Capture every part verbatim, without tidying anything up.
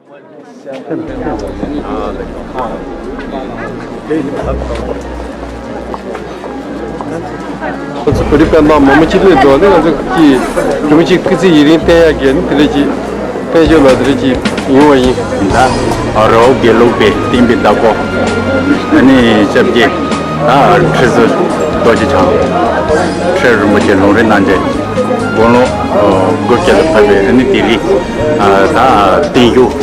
ཁོ་ཚོ་བོད་རིགས་སྤུན་ཟླ་མང་པོ་གཅིག་སླེབས་འདུག་ནི་ང་ཚོ་གི་རིན་པོ་ཆེ་སྐུ་ཚེ་ཡུན་རིང་བསྟེན་ཡག་གི་ནི་དེ་འདྲ་ཅིག་དཔལ་འབྱོར་ལ་དེ་འདྲ་ཅིག་ཡོང་བ་ཡིན། ད་རི་བོ་དགེ་ལུགས་པའི་བསྟན་པའི་བདག་པོ་ཨ་ནི་སྐྱབས་རྗེ་ད་ཁྲི་ཟུར་རྡོ་རྗེ་འཆང་ཁྲི་རིན་པོ་ཆེ་ལུང་རིགས་རྣམ་རྒྱལ་དགུང་ལོ་དགུ་བརྒྱ་ལ་ཕེབས་པའི་ཨ་ནི་དེ་རིང་ད་བརྟན་བཞུགས་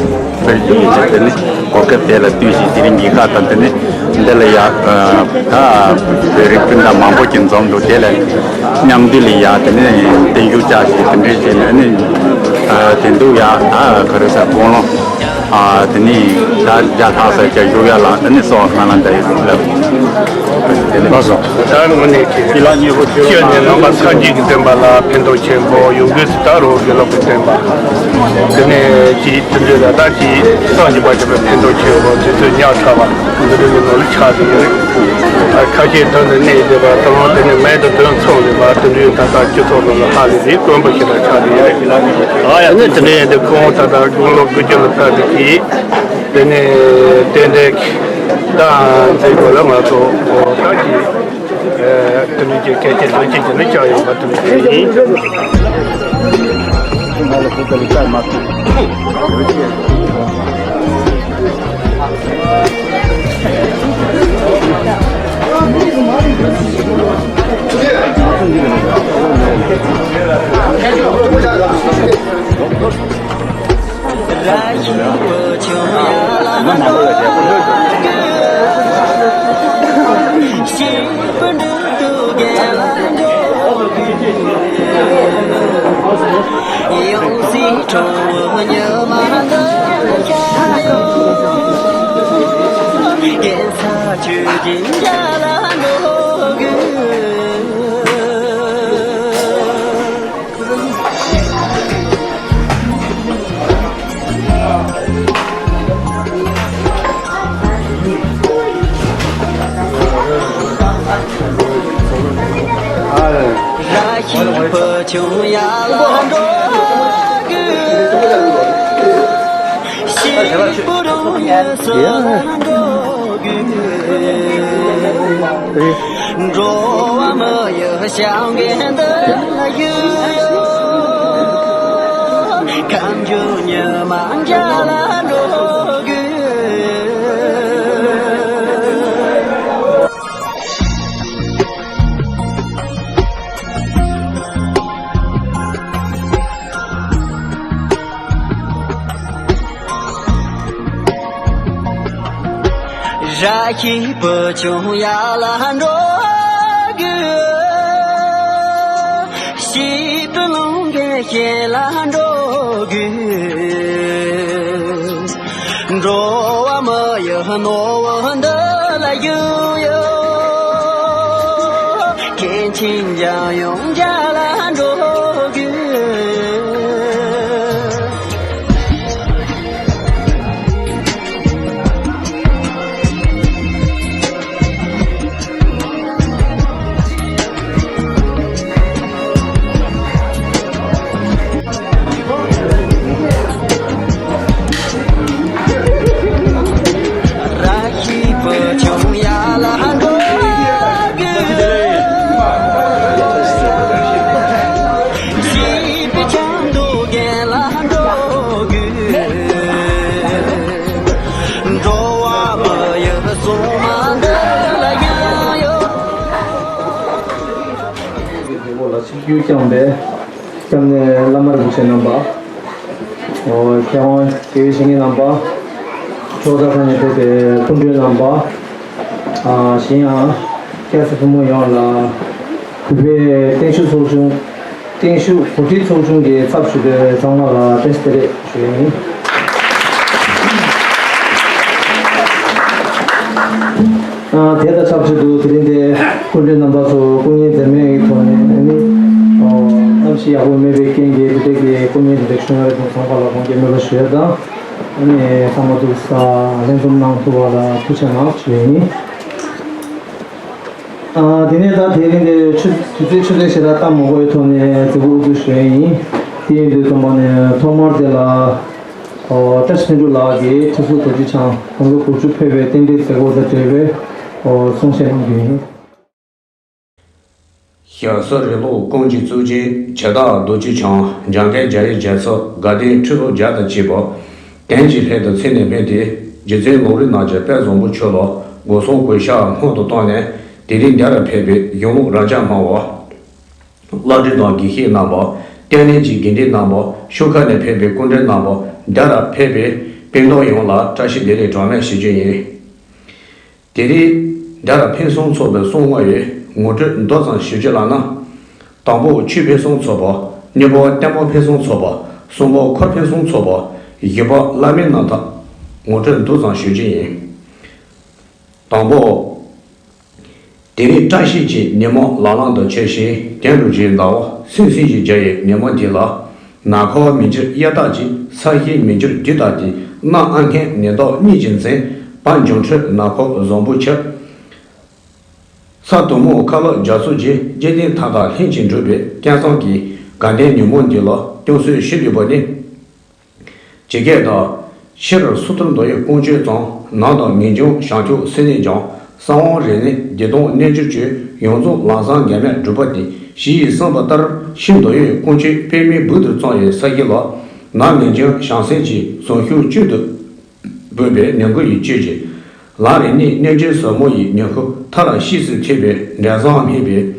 ཕེབས་ཀྱི་ཡོད་ཅེས་དེ་ནི་གོ་སྐབས་དེ་ལ་བསྟུན་ཞིང་དེ་རིང་གི་ཁ་དང་དེ་ནི་འདི་ལ་ཡ་ད་བོད་རིགས་སྤུན་ཟླ་མང་པོ་ཅིག་འཛོམས་འདུག་དེ་ལ་མཉམ་འདུས་ལ་ཡ་དེ་ནི་བརྟན་བཞུགས་བཅར་ཞིག་དེ་འདྲས་བྱས་ནས་ནི་དེ་འདུག་ཡ་ད་ག་རེ་ཟེར་དགུང་ལོ། ཨ་དེ་ནས་ད་བརྒྱ་ལྷག་ཙམ་ཅིག་བཞུགས་ཡ་ལ་ཨ་ནི་གསོལ་བ་སྨོན་ལམ་འདེབས་ལབ། དེ་ནས་ལགས་སོ། ད་དངོས་གནས་ཀྱི་སྤྱིར་ནས་ནང་པ་སངས་རྒྱས་ཀྱི་བསྟན་པ་ལ་ཕན་ཐོགས་ཆེན་པོ་ཡོང་གི་ཟེར། ད་རུང་དགེ་ལུགས་ཀྱི་བསྟན་པ་དེ་ནས་ཅིག་དེ་འདྲའི་ད་ལྟ་ཅིག་སངས་རྒྱས་པ་ཆེན་པོའི་ཕན་ཐོགས་ཆེན་པོ་དུས་ཚོད་ཉག་ཕྲ་བ་འདི་འདྲ་ཡིན་ནོ་ལ་ཆགས་ཀྱི་ཡོད། ཁ་ཤས་དོན་དུ་གནས་བསྡད་པ་དང་དེ་ནས་མེད་དུ་དོན་མཚུངས་ལས་པ་དེ་འདྲའི་ད་ལྟ་སྤྱི་ཚོགས་ནང་ལ་ཧ་ལས་པའི་དཀོན་པོ་ཞིག་ལ་ཆགས་ཀྱི་ཡོད། ཨ་ནི་དེ་འདྲ་ཡིན་དུས་ཁོང་ད་ལྟ་དགུང་ལོ་དགུ་བཅུ་ལ་ཕེབས་པའི་དེ་ནས་རྟེན་འབྲེལ་ད་མཛད་སྒོ་ལ་ང་ཚོ་ད་ཀྱི་དེ་འདྲ་ཀྱི་སྐད་ཆ་འདོན་ཆེད་ཀྱི་ནི་བཅར་ཡོང་བ་དེ་འདྲ་ཡིན། འགྲོ་བ་མི་ཡི་ཞིང་ཁམས་འདི་ལ་ཡོད། ཁམས་ཆུ་ཉི་མ་འཇའ་ལ་འགྲོ་དགོས། ར་ཤི་བུ་ཆུང་ཡར་ལ་འགྲོ་དགོས། ཤི་བུ་ལུང་གི་ཞལ་ལ་འགྲོ་དགོས། འགྲོ་བ་མི་ཡི་ནོར་བུ་འདི་ལ་ཡོད་ཡོད། མཁན་ཆེན་འཇམ་དབྱངས་མཇལ་ལ་འགྲོ་དགོས། འགྲོ་བ་མི་ཡི་སྲུང་མ་འདི་ལ་ཡང་ཡོད། དེ་འོག་ལ་ཆིབས་བསྒྱུར་བསྐྱངས་པའི་སྐྱབས་གནས་བླ་མ་རིན་པོ་ཆེ་རྣམ་པ། མཁས་དབང་དགེ་བའི་བཤེས་གཉེན་རྣམ་པ། ཕྱོགས་མཐའ་ཁག་ནས་ཕེབས་པའི་སྐུ་མགྲོན་རྣམ་པ། གཞན་ཡང་སྐྱ་སེར་ཕོ་མོ་ཡོངས་ལ་གུས་པས་བརྟན་བཞུགས་ཚོགས་ཆུང་བརྟན་བཞུགས་གོ་སྒྲིག་ཚོགས་ཆུང་གི་ཚབ་ཞུ་བའི་ཚང་མ་ལ་བཀྲ་ཤིས་བདེ་ལེགས་ཞུ་ཡ་ཡིན། ཨ་དེ་དང་ཆབས་ཅིག་ཏུ་དེ་རིང་འདིར་སྐུ་མགྲོན་རྣམ་པ་ཚོ་སྐུ་ངལ་འཛེམས་མེད་ཀྱི་ཐོག་ནས་ཨ་ནི་གནམ་གཤིས་ཡག་པོ་མེད་པའི་རྐྱེན་གྱིས་དེ་འདྲ་གི་སྐུ་ངལ་དེ་འདྲ་བྱུང་ཡོད་རེད། ཚང་མ་ལ་དགོངས་འགལ་མེད་པ་ཞུ་ཡ་དང་། ཨ་ནི་ཚང་མ་ཐུགས་ས་ལྷན་འཛོམས་གནང་ཐུབ་པ་ལ་ཐུགས་རྗེ་གནང་ཞུ་ཡ་ཡིན། ཨ་དེ་ནས་ད་དེ་རིང་འདིར་ཆུ་དུས་ཚོད་ཆུ་ཚོད་ཞེ་དྲག་སྟབས་མ་བདེ་བའི་ཐོག་ནས་མཛད་སྒོ་དབུ་འཛུགས་ཞུ་ཡ་ཡིན། དེ་ཡིན་དུས་ཚང་མ་ནས་ཐོག་མར་དེ་ལ། ཨོ། བཀྲ་ཤིས་ཕུན་ཚོགས་ལགས་ཀྱིས་ཁྲི་ཟུར་རྡོ་རྗེ་འཆང་དགུང་ལོ་དགུ་བཅུ་ཕེབས་པའི་རྟེན་འབྲེལ་མཛད་སྒོ་དང་འབྲེལ་བའི་ཨོ་གསུང་བཤད་གནང་རྒྱུ་ཡིན། ཞྭ་སེར་རི་ལོ་ཀུན་གྱི་གཙུག་རྒྱན་བྱེ་བྲག་རྡོ་རྗེ་འཆང་། འཇམ་མགོན་རྒྱ་ཡེ་རྒྱལ་ཚབ་དགའ་ལྡན་ཁྲི་ལོ་བརྒྱ་དང་བཅས་པ། དོན་གྱི་སླད་དུ་མཚན་ནས་སྨད་དེ། རྗེ་བཙུན་ལུང་རིགས་རྣམས་ཀྱི་དཔལ་བཟང་པོ་མཆོག་ལ་སྒོ་གསུམ་གུས་ཕྱག་སྔོན་དུ་བཏང་ནས། དེ་རིང་འདིར་ཕེབས་པའི་གཞུང་ལུགས་རབ་འབྱམས་སྨྲ་བ། བླ་སྤྲུལ་དང་དགེ་བཤེས་རྣམ་པ། བསྟན་གླིང་གི་དགེ་འདུན་རྣམ་པ། ཤོག་ཁག་ནས་ཕེབས་པའི་སྐུ་མགྲོན་རྣམ་པ། འདིར་ཕེབས་པའི་སྤུན་ཟླ་ཡོངས་ལ་བཀྲ་ཤིས་བདེ་ལེགས་གྲངས་མེད་ཞུ་རྒྱུ་ཡིན། དེ་རིང་འདིར་ཕུན་སུམ་ཚོགས་པའི་གསུང་བ་ཡི་ངོ་སྤྲོད་མདོ་ཙམ་ཞུ་རྒྱུ་ལགས་ན། དང་པོ་ཆོས་ཕུན་སུམ་ཚོགས་པ། གཉིས་པ་བསྟན་པ་ཕུན་སུམ་ཚོགས་པ། གསུམ་པ་འཁོར་ཕུན་སུམ་ཚོགས་པ། བཞི་པ་བླ་མའི་རྣམ་ཐར། ངོ་སྤྲོད་མདོ་ཙམ་ཞུ་རྒྱུ་ཡིན། དང་པོ། དེ་རིང་བཀྲ་ཤིས་ཀྱི་ཉི་མ་ལང་ལང་དུ་ཆེ་ཞིང་། དོན་དུ་གྱུར་ཟླ་བ་སིང་སིང་ཞིག་རྒྱ་ཡི་ཉི་མ་འདི་ལ། ནམ་མཁའ་མི་འགྱུར་གཡའ་དག་ཅིང་། ས་གཞི་མི་འགྱུར་རྒྱུ་དག་སྟེ། གནམ་ཨ་མཁན་ཉི་ཟླ་གཉིས་ཀྱི་མཚན། བར་འབྱུང་འཕྲོད་ནམ་མཁའ་བཟང་པོ་ཆེ། ས་དུང་སྨུག་ཁ་ལོ་རྒྱ་མཚོ་རྒྱས། འཇིག་རྟེན་མཐའ་དག་ལྷན་ཅིག་འགྲུབ་པའི་སྐལ་བཟང་གི་དགའ་ལྡན་ཉིན་མོ་འདི་ལ་སྐྱབས་སུ་མཆི་འདོད་པ་ནི། ཇི་སྐད་དུ། ཕྱི་རུ་སུ་ཐུར་མདོ་ཡི་ཀོང་ཆོད་ཙམ། ནང་དུ་ངེས་འབྱུང་བྱང་ཆུབ་སེམས་ནི་སྦྱང་། གསང་བ་རིག་གནས་བདེ་སྟོང་རྣལ་འབྱོར་ཆོས། ཡོངས་རྫོགས་ལམ་བཟང་འགལ་མེད་སྒྲུབ་པ་སྟེ། ཞེས་གསུངས་པ་ལྟར། ཕྱི་མདོ་ཡི་ཀོང་ཆོད་པདྨའི་སྦུག་ཏུ་བརྩམས་པའི་ས་གཞི་ལ། ནང་ངེས་འབྱུང་བྱང་སེམས་ཀྱི་ཟུངས་ཤུགས་བཅུད་དུ་འབུས་པའི་ནོར་བུ་ཡི་བཅུད་ཀྱིས། ལམ་རིག་གནས་རྣལ་འབྱོར་ཟབ་མོ་ཡི་ཉི་ཁུ་མཐའ་ལ་གཤེགས་སུ་ཐིམ་པའི་འབྲས་བཟང་སྨིན་པས།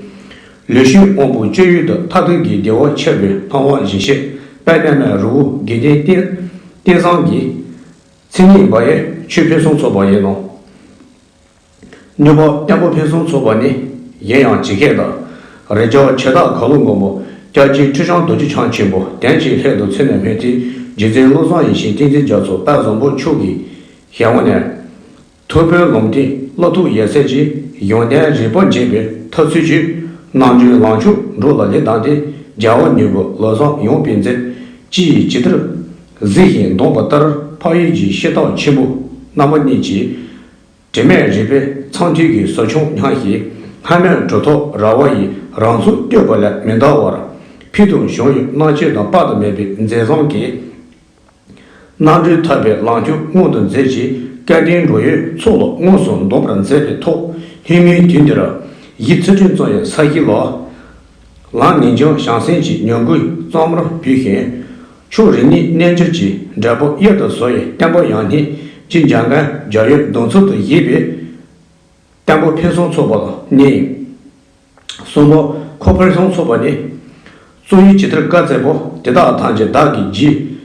ལུས་ཤུགས་དབང་པོ་སྤྱོད་ཡུལ་དུ་མཐར་ཐུག་གི་བདེ་བ་ཆེ་བའི་སྣང་བ་ཞིག་སྐྱེས། དཔལ་ནས་མའི་རི་བོ་དགེ་ལྡན་བསྟན་བསྟན་བཟང་གི་མཚན་ཉིད་འབར་བའི་ཆོས་ཕུན་སུམ་ཚོགས་པ་ཡིན་ནོ། གཉིས་པ་བསྟན་པ་ཕུན་སུམ་ཚོགས་པ་ནི། གཞན་ཡང་ཇི་སྐད་དུ། རི་རྒྱལ་བྱེ་བྲག་ག་ལུ་མགོན་པོ། སྐྱབས་རྗེ་ཁྲི་བྱང་རྡོ་རྗེ་འཆང་ཆེན་པོ། དོན་གྱི་སླད་དུ་མཚན་ནས་སྨད་དེ། རྗེ་བཙུན་བློ་བཟང་ཡིད་བཞིན་བསྟན་འཛིན་རྒྱ་མཚོ་དཔལ་བཟང་པོ་མཆོག་གི་ཞལ་སྔ་ནས། ཐུབ་པའི་ལམ་སྟོན་བློ་ཐུགས་ཡལ་ཟད་ཀྱི། ཡོན་ཏན་རིག་པ་འབྱེད་པའི་ཐབས་ཚུལ་གྱིས། རྣལ་འབྱོར་ལམ་མཆོག་འགྲོ་ལ་ལེགས་གདམས་ཏེ། རྒྱལ་བ་ཉིད་ཀྱི་ལམ་བཟང་ཡོངས་སྤེལ་མཛད། ཅི་ཡིས་ཇི་ལྟར་གཟིགས་ཤིང་འདོམས་པ་ལྟར། འཕགས་ཡུལ་གྱི་ཤེས་རྟོགས་ཆེན་པོ་རྣམ་པ་གཉིས་ཀྱིས། དྲི་མེད་རིག་པའི་ཚངས་ཐིག་གི་ཟིལ་མཆོང་མཉམ་བཞག་སྔ་མའི་གྲུབ་ཐོབ་ར་བ་ཡི་རང་ཚུགས་བསྟོད་པ་ལས་མི་འདའ་བར། ཕུལ་དུ་བྱུང་བའི་རྣམ་དཔྱོད་དང་དཔག་ཏུ་མེད་པའི་མཛད་བཟང་གིས། རྣམ་གྲོལ་ཐར་པའི་ལམ་མཆོག་མངོན་དུ་མཛད་ཅིང་། སྐལ་ལྡན་འགྲོ་བའི་ཚོགས་ལ་མངོན་སུམ་འདོམས་པར་མཛད་པའི་ཐོག་ལྷན་མིན་དུས་འདིར་གཞི་ཚུལ་ཁྲིམས་གཙང་བའི་ས་གཞི་ལ། ལམ་ངེས་འབྱུང་བྱང་སེམས་ཀྱི་ཉམས་རྒུད་གཙང་མར་བུད་ཞིང་། ཕྱོགས་རིག་གནས་རྣལ་འབྱོར་གྱི་འབྲས་བུ་དབྱར་དུ་ཟོ་ཡི་བསྟན་པ་ཡང་སྙིང་རྗེ་འཇམ་མགོན་རྒྱལ་བའི་གདུང་ཚུལ་དུ་བཞེད་པའི་བསྟན་པ་ཕུན་སུམ་ཚོགས་པ་ལ་གནས། གསུམ་པ་འཁོར་ཕུན་སུམ་ཚོགས་པ་ནི། གཙུག་གཡུལ་ཇི་ལྟར་བཀའ་སྩལ་པ། དེ་དག་ཐམས་ཅད་བདག་གིས་བགྱིས།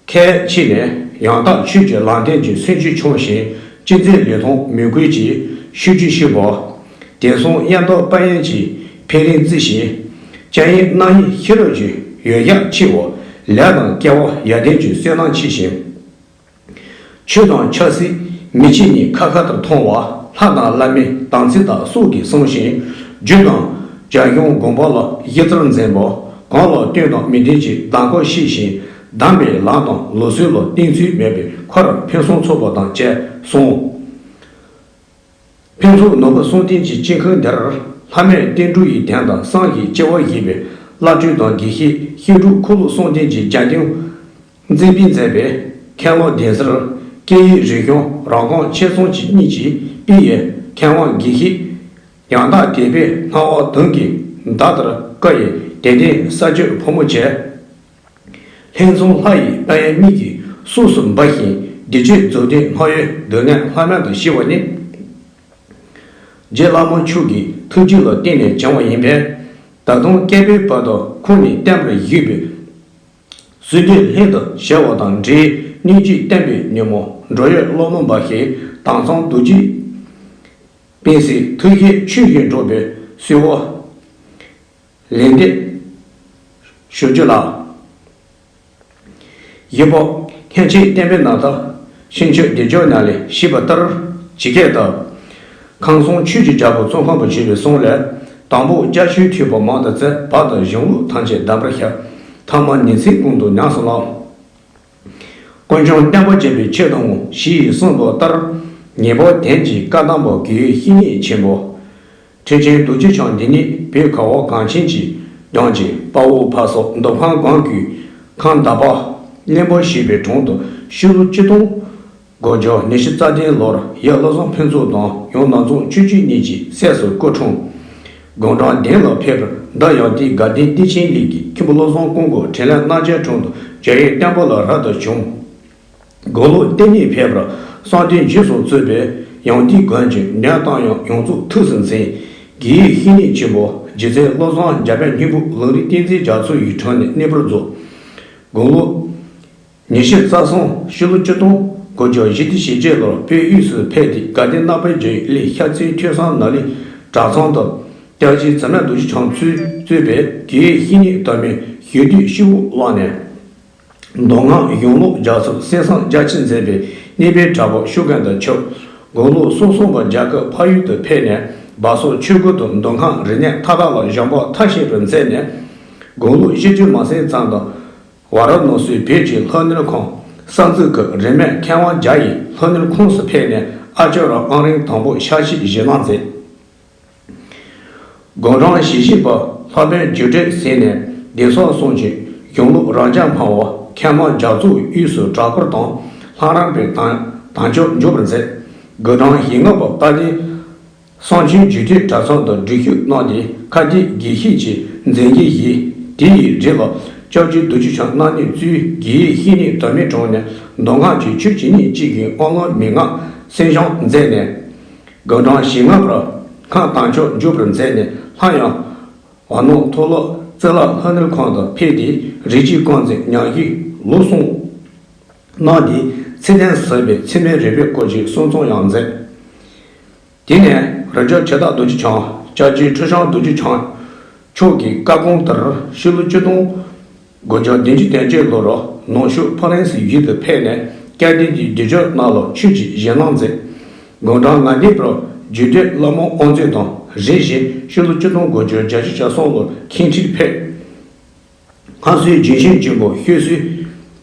ཁས་འཆེས་ནས་ཡང་དག་ཆོས་ཀྱི་ལམ་སྟོན་གྱི་སེམས་ཤུགས་ཆུང་ཞིང་། ཅི་མཛད་ལུས་ཐང་མོས་གུས་ཀྱིས་ཤུགས་ཀྱིས་ཤུགས་པ། དེང་སང་དབྱར་ཟླ་དཔལ་དབྱངས་ཀྱི་འཕེལ་རིམ་བརྩི་ཞིང་། སྐྱ་ཡི་རྣམ་དབྱེ་ཤེས་རབ་ཀྱི་འོད་ཞགས་ཆེ་བ། ལས་དང་སྐལ་བ་ཡར་ལྡན་གྱི་བསོད་ནམས་ཆེ་ཞིང་། ཆོས་དང་ཆབ་སྲིད་མི་ཕྱེད་གཉིས་ཁ་ཁ་ལྟར་མཐོང་བ། ལྷ་དང་བླ་མའི་དམ་ཚིག་དག་སྲོག་གིས་བསྲུང་ཞིང་། རྒྱུ་དང་རྒྱལ་གཞུང་དགོངས་པ་ལ་གཞི་རྩར་འཛིན་པ། གང་ལ་བསྟུན་དང་མི་བསྟུན་གྱི་གདམས་ངག་ཤེས་ཤིང་། གདམས་པའི་ལམ་དང་ལུགས་སྲོལ་ལ་བསྟུན་ཚུལ་མེད་པའི་འཁོར་ཕུན་སུམ་ཚོགས་པ་དང་བཅས་གསུངས། ཕུན་ཚོགས་ནོར་བུ་གསུམ་ལྡན་གྱི་སྤྱི་ཁང་འདིར། ལྷ་མོས་བསྟན་འགྲོ་ཡི་དོན་དང་། བསངས་ཀྱིས་སྐྱེ་བ་བཞེས་པའི་བླ་སྤྲུལ་དང་དགེ་བཤེས་ཤེས་དྲུག་འཁོར་ལོ་གསུམ་ལྡན་གྱི་རྒྱལ་མཚན་འཛིན་སྤེལ་མཛད་པའི་མཁན་སློབ་གདན་སར། སྐད་ཡིག་རིག་གཞུང་རང་རྐང་ཆེད་རྩོམ་གྱི་གཉིས་ཀྱིས་སྤེལ་ཡས་མཁས་དབང་དགེ་བཤེས་ཡང་དག་དད་པའི་སྣང་བ་དུང་གི་མདའ་ལྟར་བཀའ་ཡི་དད་ལྡན་ས་སྐྱོད་ཕོ་མོ་བཅས། ལྷན་འཛོམས་ལྷ་ཡི་དཔལ་ཡོན་མིག་གིས་གཟུགས་སུ་འབར་ཞིང་། བདེ་སྤྱོད་རྫོགས་ལྡན་སྣང་བའི་སྡུག་བསྔལ་ལྷག་མེད་དུ་ཞི་བ་ནི། རྗེ་བླ་མ་མཆོག་གི་ཐུགས་རྒྱུད་ལ་བརྟེན་ནས་བྱུང་བ་ཡིན་པས། ད་དུང་བསྐལ་པའི་བར་དུ་ཁོང་ནི་བརྟན་པར་བཞུགས་པའི་བསོད་བདེ་ལྷན་དུ་བྱེད་པ་དང་འབྲེལ། སྙིང་རྗེ་བསྟན་པའི་ཉིན་མོ་འགྲོ་བའི་བློ་སྨོན་འབར་ཞིང་། དྭངས་གཙང་རྡོ་རྗེ་སྤེན་སྲིད་ཐུགས་བསྐྱེད་ཆོས་བཞིན་འགྲུབ་པའི་གསོལ་བ། ལན་འདེབས་ཞུ་རྒྱུ་ལགས། བཞི་པ། མཁན་ཆེན་བསྟན་པའི་རྣམ་ཐར་ཤིང་ཆོས་བདེ་མཆོག་ནང་ལས་ཞུས་པ་ལྟར། ཇི་སྐད་དུ། ཁམས་གསུམ་ཆོས་ཀྱི་རྒྱལ་པོ་ཙོང་ཁ་པ་ཞེས་པའི་གསུང་ལས། དང་པོ་སྐྱབས་ཆོས་ཐོས་པ་མང་དུ་བཙལ། བར་དུ་གཞུང་ལུགས་ཐམས་ཅད་གདམས་པར་ཤར། ཐ་མ་ཉིན་མཚན་ཀུན་ཏུ་ཉམས་སུ་བླངས། ཀུན་འབྱུང་བསྟན་པ་རྒྱས་པའི་ཆེད་དུ་བསྔོ། ཞེས་གསུངས་པ་ལྟར། ངེས་པར་དོན་གྱི་བཀའ་གདམས་པ་དགེ་བའི་བཤེས་གཉེན་ཆེན་པོ། ཁྲི་ཆེན་རྡོ་རྗེ་འཆང་འདི་ཉིད་བོད་ཁ་བ་གངས་ཅན་གྱི་ལྗོངས་ཀྱི་དཔའ་བོ་ཕ་སོགས་འདུ་ཁང་གང་གི་ཁང་བདག་པ། གླིང་པ་ཞེས་པའི་གྲོང་དུ་ཕྱི་ལོ་ཆིག་སྟོང་དགུ་བརྒྱ་ཉི་ཤུ་རྩ་བདུན་ལོར་ཡབ་བློ་བཟང་ཕུན་ཚོགས་དང་ཡུམ་ནམ་བཟང་ཆོས་སྐྱིད་གཉིས་ཀྱི་སྲས་སུ་སྐུ་འཁྲུངས། དགུང་གྲངས་བདུན་ལ་ཕེབས་པར་འདི་ཡང་དེའི་དགའ་ལྡན་བསྟན་ཆེན་གླིང་གི་མཁན་པོ་བློ་བཟང་ཀོང་པོ་འཕྲིན་ལས་རྣམ་རྒྱལ་དྲུང་དུ་རྒྱ་ཡེ་བསྟན་པ་ལ་རབ་ཏུ་བྱུང་། དགུང་ལོ་དེ་ཉིད་ཕེབས་པར་གསང་བདེ་རྗེས་སུ་གཙོས་པའི་ཡང་སྟེང་དགོན་གྱི་གདན་དང་ཡང་ཡོངས་རྫོགས་ཐུགས་སུ་མཛད། དགེ་བའི་བཤེས་གཉེན་ཆེན་པོ་རྗེ་བཙུན་བློ་བཟང་རྒྱལ་པོ་སྙིང་པོ་ལུང་རིགས་བསྟན་འཛིན་རྒྱ་མཚོ་ཡི་དྲུང་ནས་གནས་པར་རྫོགས། དགུང་ལོ་ཉི་ཤུ་རྩ་གསུམ་ཕྱི་ལོ་ཆིག་སྟོང་དགུ་བརྒྱ་བཞི་བཅུ་ཞེ་བརྒྱད་ལོར་བོད་དབུས་སུ་ཕེབས་ཏེ་དགའ་ལྡན་རྣམ་པར་རྒྱལ་བའི་གླིང་ཤར་རྩེ་ཐོས་བསམ་ནོར་གླིང་གྲྭ་ཚང་དུ་སྐྱབས་རྗེ་ཙི་མ་རྡོ་རྗེ་འཆང་གཙོས་གཙོས་པའི་དགེ་བའི་བཤེས་གཉེན་དུ་མའི་ཞལ་འདོན་ཤུགས་བླངས་ནས། མདོ་སྔགས་གཞུང་ལུགས་རྒྱ་མཚོ་གསེར་ཟངས་རྒྱ་ཆེར་མཛད་པའི་གནས་པའི་གྲགས་པ་ཤུགས་ཀུན་ཏུ་ཁྱབ། དགུང་ལོ་སོ་གསུམ་པར་རྒྱ་གར་འཕགས་ཡུལ་དུ་ཕེབས་ནས་སྦ་སོག་ཆོས་སྒར་དུ་མདོ་སྔགས་རིག་གནས་མཐའ་དག་ལ་སྦྱངས་པ་མཐར་ཕྱིན་པར་མཛད་ནས། དགུང་ལོ་བཞི་བཅུ་མ་ཟིན་ཙམ་དུ་ཝཱ་ར་ཎ་སིའི་བོད་ཀྱི་ལྷ་གནས་ཁང་གསར་འཛུགས་ཀྱི་རིས་མེད་མཁས་དབང་བརྒྱ་ཡི་ལྷ་གནས་ཁོངས་སུ་ཕེབས་ནས་ཨ་ཅོ་ར་ཨང་རིམ་དང་པོ་ཕྱག་ཕྱིད་བཞེས་གནང་མཛད། དགུང་གྲངས་བཞི་བཞི་པ་ལྷ་བན་རྒྱུད་གྲྭས་གཟིགས་ནས་གདན་ས་གསུམ་གྱི་གཞུང་ལུགས་རབ་འབྱམས་སྨྲ་བ་མཁས་མང་རྒྱ་མཚོའི་དབུས་སུ་གྲགས་པར་དང་ལྷ་རམས་པའི་དམ་དམ་ཆོས་འཇུག་པར་མཛད། དགུང་གྲངས་བཞི་ལྔ་པ་རྟ་སྡེ་གསང་ཆེན་རྒྱུད་སྡེ་གྲྭ་ཚང་དུ་སྒྲུབ་བཞུགས་གནང་སྟེ་ཁ་བརྡའི་དགེ་བཤེས་ཀྱི་མཛད་འགན་བཞེས། དེ་ཡི་རྗེས་ལ་སྐྱབས་རྗེ་རྡོ་རྗེ་འཆང་རྣམ་གཉིས་གཙོས་དགེ་བའི་བཤེས་གཉེན་དུ་མའི་དྲུང་ནས་མདོ་སྔགས་ཀྱི་ཆོས་ཇི་སྙེད་ཅིག་གི་དབང་ལུང་མན་ངག་གསན་སྦྱང་མཛད་ནས། དགུང་གྲངས་ཞེ་ལྔ་པར་སྔགས་དམ་ཆོས་འཇུག་པར་མཛད་ནས་སླར་ཡང་ཝཱ་ཎ་མཐོ་སློབ་གཙུག་ལག་ལྷ་གནས་ཁང་དུ་ཕེབས་ཏེ་རིགས་ཀྱི་རྐང་འཛིན་ཉམས་བཞེས་ལོ་གསུམ་གནང་སྟེ་ཚེ་བརྟན་ཟབ་པའི་ཚད་མའི་རིག་པའི་སྐོར་གྱི་གསུང་རྩོམ་ཡང་མཛད། དེ་ནས་རབ་འབྱམས་ཆོས་བདག་རྡོ་རྗེ་འཆང་སྐྱབས་རྗེ་ཁྲི་བྱང་རྡོ་རྗེ་འཆང་མཆོག་གི་བཀའ་དགོངས་ལྟར་ཕྱི་ལོ་ཆིག་སྟོང་དགུ་བརྒྱ་བདུན་ཅུ་དོན་གཅིག་ལོར་ནུབ་ཕྱོགས་ཕ་རན་སི་ཡུལ་དུ་ཕེབས་ནས་སྐལ་ལྡན་གྱི་རྒྱུད་སྦྱོར་རྣམས་ལ་ཆོས་ཀྱི་གཞི་བླངས་མཛད། དགུང་གྲངས་ང་བདུན་པར་རྒྱུད་སྡེ་བླ་མ་དབང་འཛིན་དང་རིམ་བཞིན་ཕྱི་ལོ་ཆིག་སྟོང་དགུ་བརྒྱ་བརྒྱད་ཅུ་གྱ་གསུམ་ལོར་མཁན་ཁྲིར་ཕེབས། ལྷ་སའི་ལྗོན་ཤིང་ཆེན་པོ་ཤོད་སའི་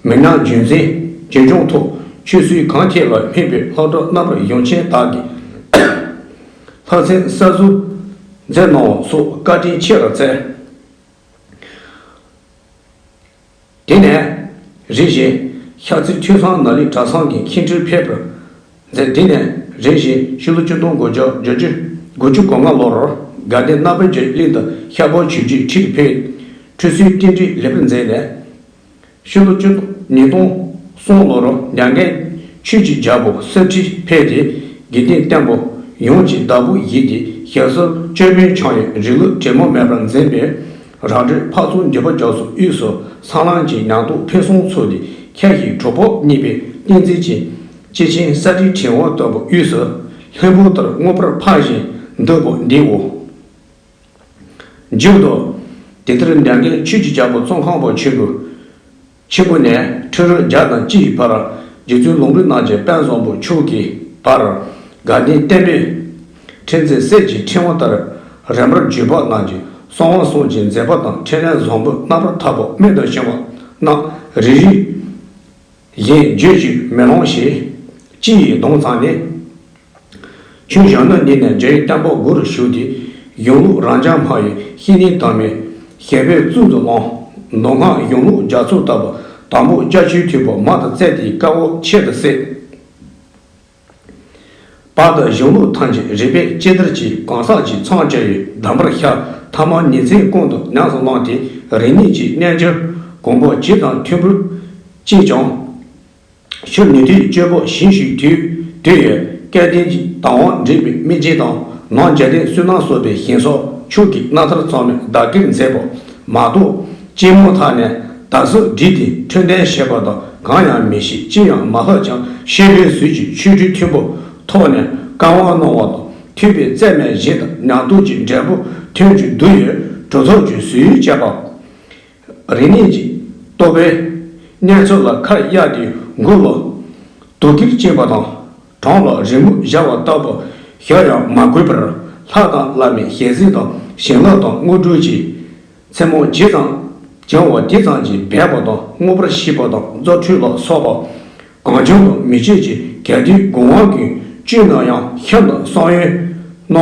མི་ནག་ལྗོན་ཤིང་ཆེ་ཆུང་ཐོག་ཆོས་སྲིད་གང་ཐད་ལ་སྨན་པའི་ལྷ་གྲྭ་རྣམ་པར་གཞུང་ཆེན་དག་གི་ལྷ་མཚན་གསར་བཟོ་མཛད་གནང་བ་སོགས་བཀའ་དྲིན་ཆེ་བར་བརྩི། དེ་ནས་རིམ་བཞིན་ཤར་རྩེ་ཐོས་བསམ་ནོར་གླིང་གྲྭ་ཚང་གི་མཁན་ཁྲིར་ཕེབས་པར་མཛད། དེ་ནས་རིམ་བཞིན་ཕྱི་ལོ་ཆིག་སྟོང་དགུ་བརྒྱ་བརྒྱད་ཅུ་དགུ་བཅུ་གོ་ལྔ་ལོར་དགའ་ལྡན་རྣམ་པར་རྒྱལ་གླིང་དུ་ཤར་པ་ཆོས་རྗེའི་ཁྲིར་ཕེབས། ཁྲི་སྲོང་ལྡེ་བྲིས་ལེགས་པར་མཛད་ནས། ཕྱི་ལོ་ཆིག་སྟོང་ཉིས་སྟོང་གསུམ་ལོར་འཇམ་མགོན་ཆོས་ཀྱི་རྒྱལ་པོ་གསེར་ཁྲིར་ཕེབས་ཏེ་དགེ་ལྡན་བསྟན་པ་ཡོངས་ཀྱི་བདག་པོ་བཞེས་ཏེ་ཞབས་སོར་ཅོད་པན་འཆང་ཡང་རིང་ལུགས་དྲི་མ་མེད་པར་འཛིན་པའི་རང་གྲོལ་འཕགས་ཚོགས་འདུས་པ་རྒྱ་མཚོའི་དབུས་སུ་ས་ལམ་གྱི་ཉམས་རྟོགས་ཕུན་སུམ་ཚོགས་ཏེ་ཁྱབ་བཞིའི་གྲོགས་པོ་བརྙེས་པའི་ཏིང་འཛིན་གྱི་སྐྱེས་ཆེན་ས་སྟེང་ཕྲེང་བ་ལྟ་བུའི་དབུས་སུ་ལྷུན་པོ་ལྟར་མངོན་པར་འཕགས་ཤིང་འདུ་བར་འདིའོ། མཇུག་ཏུ། དེ་ལྟར་འཇམ་མགོན་ཆོས་ཀྱི་རྒྱལ་པོ་ཙོང་ཁ་པ་ཆེན་པོ་ཆེན་པོ་ནས་ཁྲི་རབས་བརྒྱ་དང་གཅིག་གི་བར་རྗེ་བཙུན་ལུང་རིགས་རྣམས་ཀྱི་དཔལ་བཟང་པོ་མཆོག་གི་བར་དགའ་ལྡན་བསྟན་པའི་ཁྲི་འཛིན་གསེར་གྱི་ཕྲེང་བ་ལྟར་རིམ་པར་བརྗོད་པ་རྣམས་ཀྱི་གསང་བ་གསུམ་གྱི་མཛད་པ་དང་འཕྲིན་ལས་བཟང་པོ་རྣམ་པར་ཐར་པ་རྨད་དུ་བྱུང་བ་རྣམས་རེ་རེ་བཞིན་བརྗོད་ཀྱིས་མི་ལང་ཞིང་སྤྱི་ཡི་གདུང་ཚང་ནས། ཁྱོད་ཞལ་ནུབ་ཉིད་ནས་རྒྱ་ཡི་བསྟན་པ་སྒོ་རུ་ཞུགས་ཏེ། གཞུང་ལུགས་རབ་འབྱམས་སྨྲ་བའི་བཤེས་གཉེན་དུ་མའི་ཞལ་པད་བཙུན་དུ་བླངས། མདོ་སྔགས་གཞུང་ལུགས་རྒྱ་མཚོ་ལྟ་བུ་དམ་པ་སྐྱབས་ཆོས་ཐོས་པ་མང་དུ་བཙལ་ཏེ་དཀའ་བ་ཁྱད་དུ་བསད། བར་དུ་གཞུང་ལུགས་ཐམས་ཅད་རིགས་པས་དཔྱད་བསྡུར་གྱིས་གང་ཟག་གི་མཚང་བཅད་ཡོད་གདམས་པར་ཤར། ཐ་མ་ཉིན་མཚན་ཀུན་ཏུ་ཉམས་སུ་བླངས་ཏེ་རིག་གནས་ཀྱི་རྣལ་འབྱོར་གོང་འཕེལ་ཇི་ཙམ་ཐོན་པར་བྱས་ཀྱང་། ཕྱི་ནུས་མཐུའི་སྤྱོད་པ་ཞན་ཞིག་དུས་དུས་ཡོད། སྐལ་ལྡན་གྱི་དང་བ་འདྲེས་པའི་སྨིན་བྱེད་དང་ནང་རྒྱལ་བསྟན་བསོད་ནམས་གསོག་པའི་ཞིང་སོགས་ཕྱོགས་ཀྱི་རྣམ་ཐར་ཚང་མས་བདག་གིར་མཛད་པ་མ་གཏོགས་ཅི་མོ་ཐག་ནས་དར་སྲོལ་བསྒྲིགས་ཏེ་འཕྲོད་བསྟེན་བྱེད་པ་དང་གང་ཡང་མི་ཤེས། ཅི་ཡང་མ་ལྷག་ཀྱང་ཤེས་པའི་ཟོལ་གྱིས་ཆོས་འབྲེལ་མཐུན་པོ་ཐོག་ནས་བཀའ་དབང་གནང་བ་དང་ཐོས་པའི་རྩལ་མེད་བཞིན་དུ་ཉམས་རྟོགས་ཀྱི་འབྲས་བུ་ཐོན་རྒྱུ་བསྡུ་ཡོད། གྲུབ་ཐོབ་ཀྱི་ཟོལ་བཅས་པ། རིག་གནས་ཀྱི་རྟོགས་པའི་གནས་ཚུལ་ལ་ཁ་གཡར་ཏེ་མགུ་ལ་དུག་ཁྱེར་བཅིངས་པ་དང་བྲང་ལ་རི་མོ་སྦྱར་བ་ལྟ་བུ་ཞིག་ཡང་མ་དགོས་པར་ལྷ་དང་བླ་མའི་ཞལ་གཟིགས་དང་བྱིན་རླབས་དང་དངོས་གྲུབ་ཀྱི་མཚན་མོ་ཇི་ཙམ་བྱུང་བ་དེ་ཙམ་གྱིས་འབད་པ་དང་མངོན་པར་ཤེས་པ་དང་རྫུ་འཕྲུལ་ལ་སོགས་པ་གང་བྱུང་དུ་མི་སྤྱོད་ཅིང་གལ་ཏེ་དགོས་དབང་གིས་སྤྱོད་ན་ཡང་ཤིན་ཏུ་གསང་ཡུམ་སྣང་བ།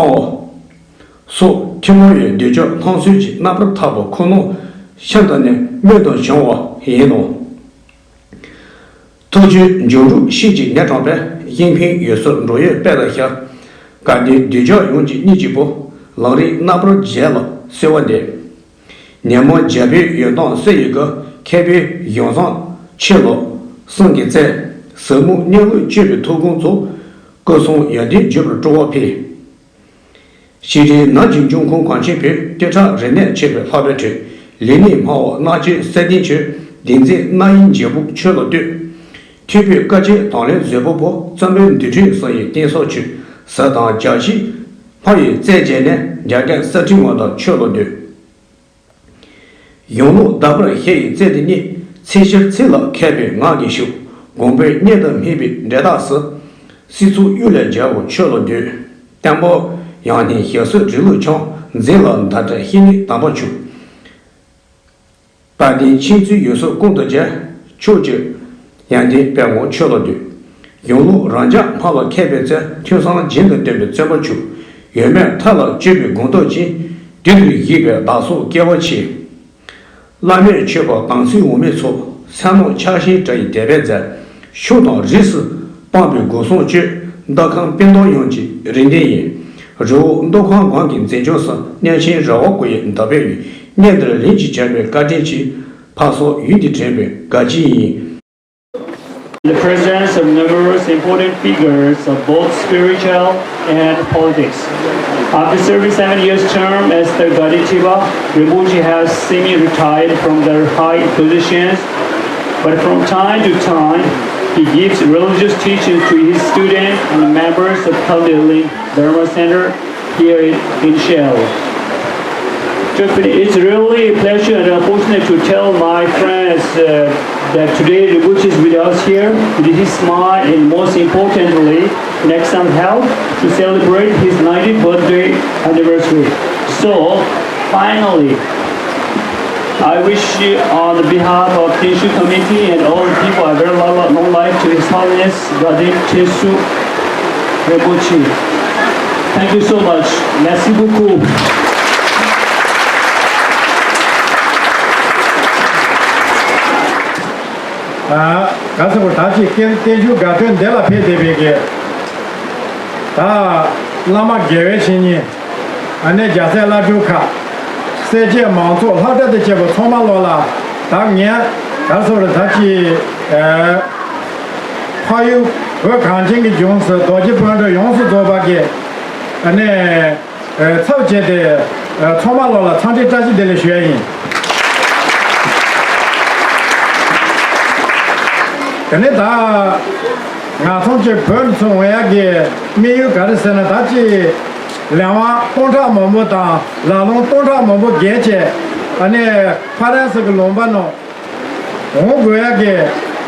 སོགས་ཐུན་མོང་བའི་འདོད་ཆགས་སྣང་ཚུལ་གྱི་རྣམ་པར་ཐར་པ་ཁོ་ན་ཤིན་ཏུ་ནས་རྨད་དུ་བྱུང་བ་ཡིན་ནོ། ཐུགས་རྗེའི་འབྱུང་འགྲུབ་ཤེས་ཀྱི་ནད་དྲངས་པའི། གཡས་འཕེན་འོད་ཟེར་འགྲོ་ཡུལ་དཔལ་ལ་ཤར། དགའ་ལྡན་འདོད་ཆགས་ཡོངས་ཀྱི་གཉིས་ཀྱི་བུ། ལམ་རིམ་རྣམ་པར་རྒྱལ་ལ་གསོལ་བ་འདེབས། ཉོན་མོངས་རྒྱལ་པོའི་ཡོན་ཏན་གསེར་ཡི་གུ། མཁས་པའི་གཞུང་བཟང་ཆོས་ལ་གསུང་གིས་བསྩལ། ཟབ་མོ་སྙིང་ལུས་སྤྱོད་པའི་ཐུགས་དགོངས་རྫོགས། སྐུ་གསུང་ཡོན་ཏན་བརྗོད་པར་སྤྲོ་བ་འཕེལ། ཤེས་རིག་ནགས་ཀྱི་འབྱུང་ཁུངས་གངས་ཅན་བོད། བསྟི་གྲགས་རིག་གནས་ཆེ་བའི་ལྷག་པའི་གྲས། ལེགས་གནས་སྨྲ་བ་རྣམ་དཔྱོད་གསེར་ལྡན་ཆོས། བདེན་ཚིག་རྣ་བའི་འཇིགས་ཕུག་ཆོས་ལ་བསྟོད། ཐོས་པའི་དཀའ་སྤྱད་དང་ལེན་བཟོད་པ་པོ། བཙུན་པའི་འདུལ་ཁྲིམས་སྲུང་ཡི་བསྟན་སྲུང་ཆོས། ཟབ་དང་རྒྱ་ཆེའི་ཕ་ཡི་རྩལ་བྱས་ནས། རྒྱ་སྐད་གསེར་ཕྲེང་ངོ་དང་ཆོས་ལ་བསྟོད། གཞུང་ལུགས་དག་པར་ཤེས་ཡི་རྩལ་དེ་ཉིད། ཚིག་ཤར་ཚིག་ལ་མཁས་པའི་ངག་གིས་ཞུ། དགོངས་པའི་གཉེན་དུ་སྨིན་པའི་འབྲས་རྟགས་སུ། སྲིད་ཚོགས་གཡུལ་ལས་རྒྱལ་བ་ཆོས་ལ་འདུད། བརྟན་པོ་ཡང་སྙིང་ཞི་བསིལ་རི་ལུ་འཆང་། འཛིན་ལ་ཟླ་བྲལ་ཤེས་ནི་དམ་པ་ཆོས། དཔལ་ལྡན་མཁྱེན་བརྩེའི་འོད་ཟེར་ཀུན་ཏུ་རྒྱས། ཕྱོགས་བཅུའི་ཡོན་ཏན་དཔལ་མོ་ཆོས་ལ་འདུད། གཞུང་ལུགས་རང་རྒྱལ་སྨྲ་བ་མཁས་པའི་རྩལ། ཐོས་བསམ་རྒྱུན་དུ་བསྟེན་པའི་བརྩོན་པ་ཆོས། ཡོད་མེད་མཐའ་ལ་དཔྱོད་པའི་དགོངས་རྟོགས་ཅན། དུས་དེར་གཞིག་པའི་བདག་སོགས་སྐལ་བ་ཆེ། བླ་མེད་མཆོད་པ་དམ་ཚིག་འོ་མའི་ཚོགས། སེམས་ནང་ཆགས་ཞེན་བྲལ་བའི་དད་པའི་རྩལ། ཕྱོགས་དང་རིས་སུ་སྤངས་པའི་སྒོ་གསུམ་སྤྱོད། འདུ་ཁང་སྤུན་ཟླ་ཡོངས་ཀྱི་རིག་ལྡན་ཡིན། རི་བོ་འདུ་ཁང་སྒང་གི་མཛེས་ལྗོངས་སུ། གནས་ཆེན་ར་བ་སྐོར་ཡི་འདབ་པའི་ཡུལ། གནས་འདིར་ལྷན་ཅིག་བྱོན་པའི་བཀའ་དྲིན་གྱིས། ཕ་སོགས་ཡུལ་འདི་དྲན་པའི་དགའ་སྐྱིད་ཡིན། The presence of numerous important figures of both spiritual and politics. After serving seven years term as the Gade Thiba, Rinpoche has semi-retired from their high positions, but from time to time, he gives religious teachings to his students and members of Khaldeling Dharma Center here in Seoul. It's really a pleasure and opportunity to tell my friends uh, that today Rinpoche is with us here with his smile and most importantly, in excellent health to celebrate his ninetieth birthday anniversary. So, finally, I wish you on the behalf of Tenshu committee and all the people a very long, long life to His Holiness Gade Tenshu Rinpoche. Thank you so much. Merci beaucoup. ག་ཟེར་བ་ད་ཅིག་ཀན་བསྟན་བཅོས་དགའ་སྟོན་འདི་ལ་ཕེབས་བསྡད་པའི་གི་ད་བླ་མ་དགེ་བའི་བཤེས་གཉེན། ཨ་ནེ་རྒྱལ་སྲས་བླ་སྤྲུལ་ཁག་སེར་སྐྱའི་མང་ཚོགས་ལྷག་སྒྲ་དང་བཅས་པ་ཚང་མ་ལོག་ལ་ད་ངས་ག་རེ་ཟེར་བ་རེད། ད་ཅི་ཨ་འཕགས་ཡུལ་བོད་གངས་ཅན་གྱི་ལྗོངས་སུ་རྡོ་རྗེ་སྤུན་གྲོགས་ཡོངས་སུ་རྫོགས་པ་གི་ཨ་ནེ་ཨ་ཚབ་བྱས་ཏེ་ཨ་ཚང་མ་ལོག་ལ་འཚམས་འདྲི་བཀྲ་ཤིས་བདེ་ལེགས་ཞུ་ཡ་ཡིན། དེ་ནས་ད་ང་ཚང་གི་བོད་ནས་ཚུར་འོང་ཡག་གི་དམིགས་ཡུལ་ག་རེ་ཟེར་ན། ད་ཅི་ལས་དབང་སྟོང་ཕྲག་མང་པོ་དང་ལག་རླུང་སྟོང་ཕྲག་མང་པོ་བརྒལ་བྱས་ཨ་ནེ་ཕ་རན་སི་གི་ལུང་པ་ནང་འོང་དགོས་ཡག་གི་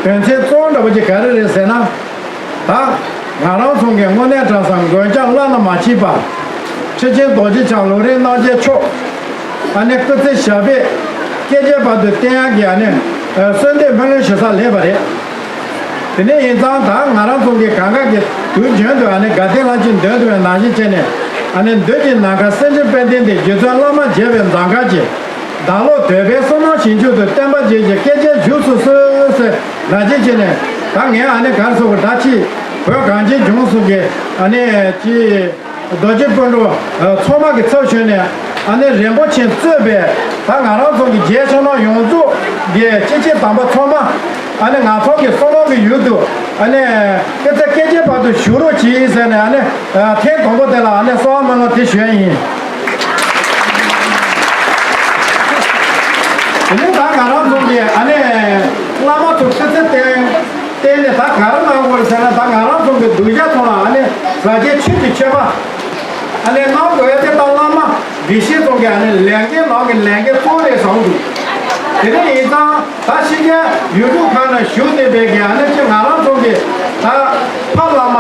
དོན་ཚན་གཙོ་བོ་འདྲ་པོ་ཅིག་ག་རེ་རེད་ཟེར་ན། ད་ང་རང་ཚོ་གི་དངོས་གནས་དྲང་གནས་མགོན་སྐྱབས་བླ་ན་མ་མཆིས་པ། ཁྲི་ཆེན་རྡོ་རྗེ་འཆང་ལུང་རིགས་རྣམ་རྒྱལ་མཆོག་ཨ་ནེ་སྐུ་ཚེ་ཞབས་པད་བསྐལ་བརྒྱའི་བར་དུ་བརྟན་ཡག་གི་ཨ་ནེ་གསོལ་འདེབས་སྨོན་ལམ་ཞུ་ས་སླེབས་པ་རེད། དེ་ནས་ཡིན་ཙང་ད་ང་རང་ཚོ་གི་གང་ག་གི་དུས་རྒྱུན་དུ་ཨ་ནེ་དགའ་ལྡན་ལྷ་ཆོས་འདོན་དུ་བའི་ནང་བཞིན་བྱས་ནས་ཨ་ནེ་འདོད་ཀྱི་ནམ་མཁའ་སེང་ཆེན་དཔལ་ལྡན་འདས། རྗེ་བཙུན་བླ་མ་མཇལ་བའི་མཛངས་དཀར་གྱི། བདག་བློ་དད་པའི་བསོད་ནམས་ཞིང་སྐྱོང་དུ། བསྟན་པ་རྒྱས་ཀྱི་བསྐལ་བརྒྱར་བཞུགས་སུ་གསོལ་ཟེར་ནང་བཞིན་བྱས་ནས་ད་ངས་ཨ་ནེ་ག་རེ་ཟེར་དགོས། ད་ཅི་བོད་གངས་ཅན་ལྗོངས་སུ་གི་ཨ་ནེ་ཅི་རྡོ་རྗེ་སྤུན་གྲོགས་ཚང་མ་གི་ཚབ་ཞུས་ནས་ཨ་ནེ་རིན་པོ་ཆེ་གཙོས་པའི་ད་ང་རང་ཚོ་གི་རྒྱལ་ཕྱི་ནང་ཡོངས་རྫོགས་ཀྱི་སྐྱེས་ཆེན་དམ་པ་ཚང་མ་ཨ་ནེ་ང་ཚོ་གི་བསོད་ནམས་ཀྱི་ཡུལ་དུ་ཨ་ནེ་སྐུ་ཚེ་བསྐལ་བརྒྱའི་བར་དུ་བཞུགས་རོགས་གྱིས་ཟེར་ནས་ཨ་ནེ་ཐེངས་དང་པོ་དེ་ལ་ཨ་ནེ་གསོལ་བ་སྨོན་ལམ་དེ་ཞུས་ཡིན། དེ་ནས་ད་ང་རང་ཚོ་གི་ཨ་ནེ་བླ་མ་ཚོ་སྐུ་ཚེ་བརྟན་བརྟན་ནས་ད་ག་རེ་གནང་དགོས་རེད་ཟེར་ན། ད་ང་རང་ཚོ་གི་གདུལ་བྱ་ཚོ་ལ་ཨ་ནེ་ཟབ་རྒྱས་ཆོས་ཀྱི་མཆོད་པ་ཨ་ནེ་གནང་དགོས་ཡ་དེ་ད་བླ་མ་དགེ་བཤེས་ཚོ་གི་ཨ་ནེ་ལས་འགན་ནང་གི་ལས་འགན་གཙོ་བོ་རེད་བསམ་འདུག་དེ་འདྲ་ཡིན་ཙང་ད་ཕྱི་རྒྱལ་ཡུལ་གྲུ་ཁག་ནང་བཞུགས་བསྡད་པའི་གི་ཨ་ནེ་ཅིག་ང་རང་ཚོ་གི་ད་ཕ་བླ་མ་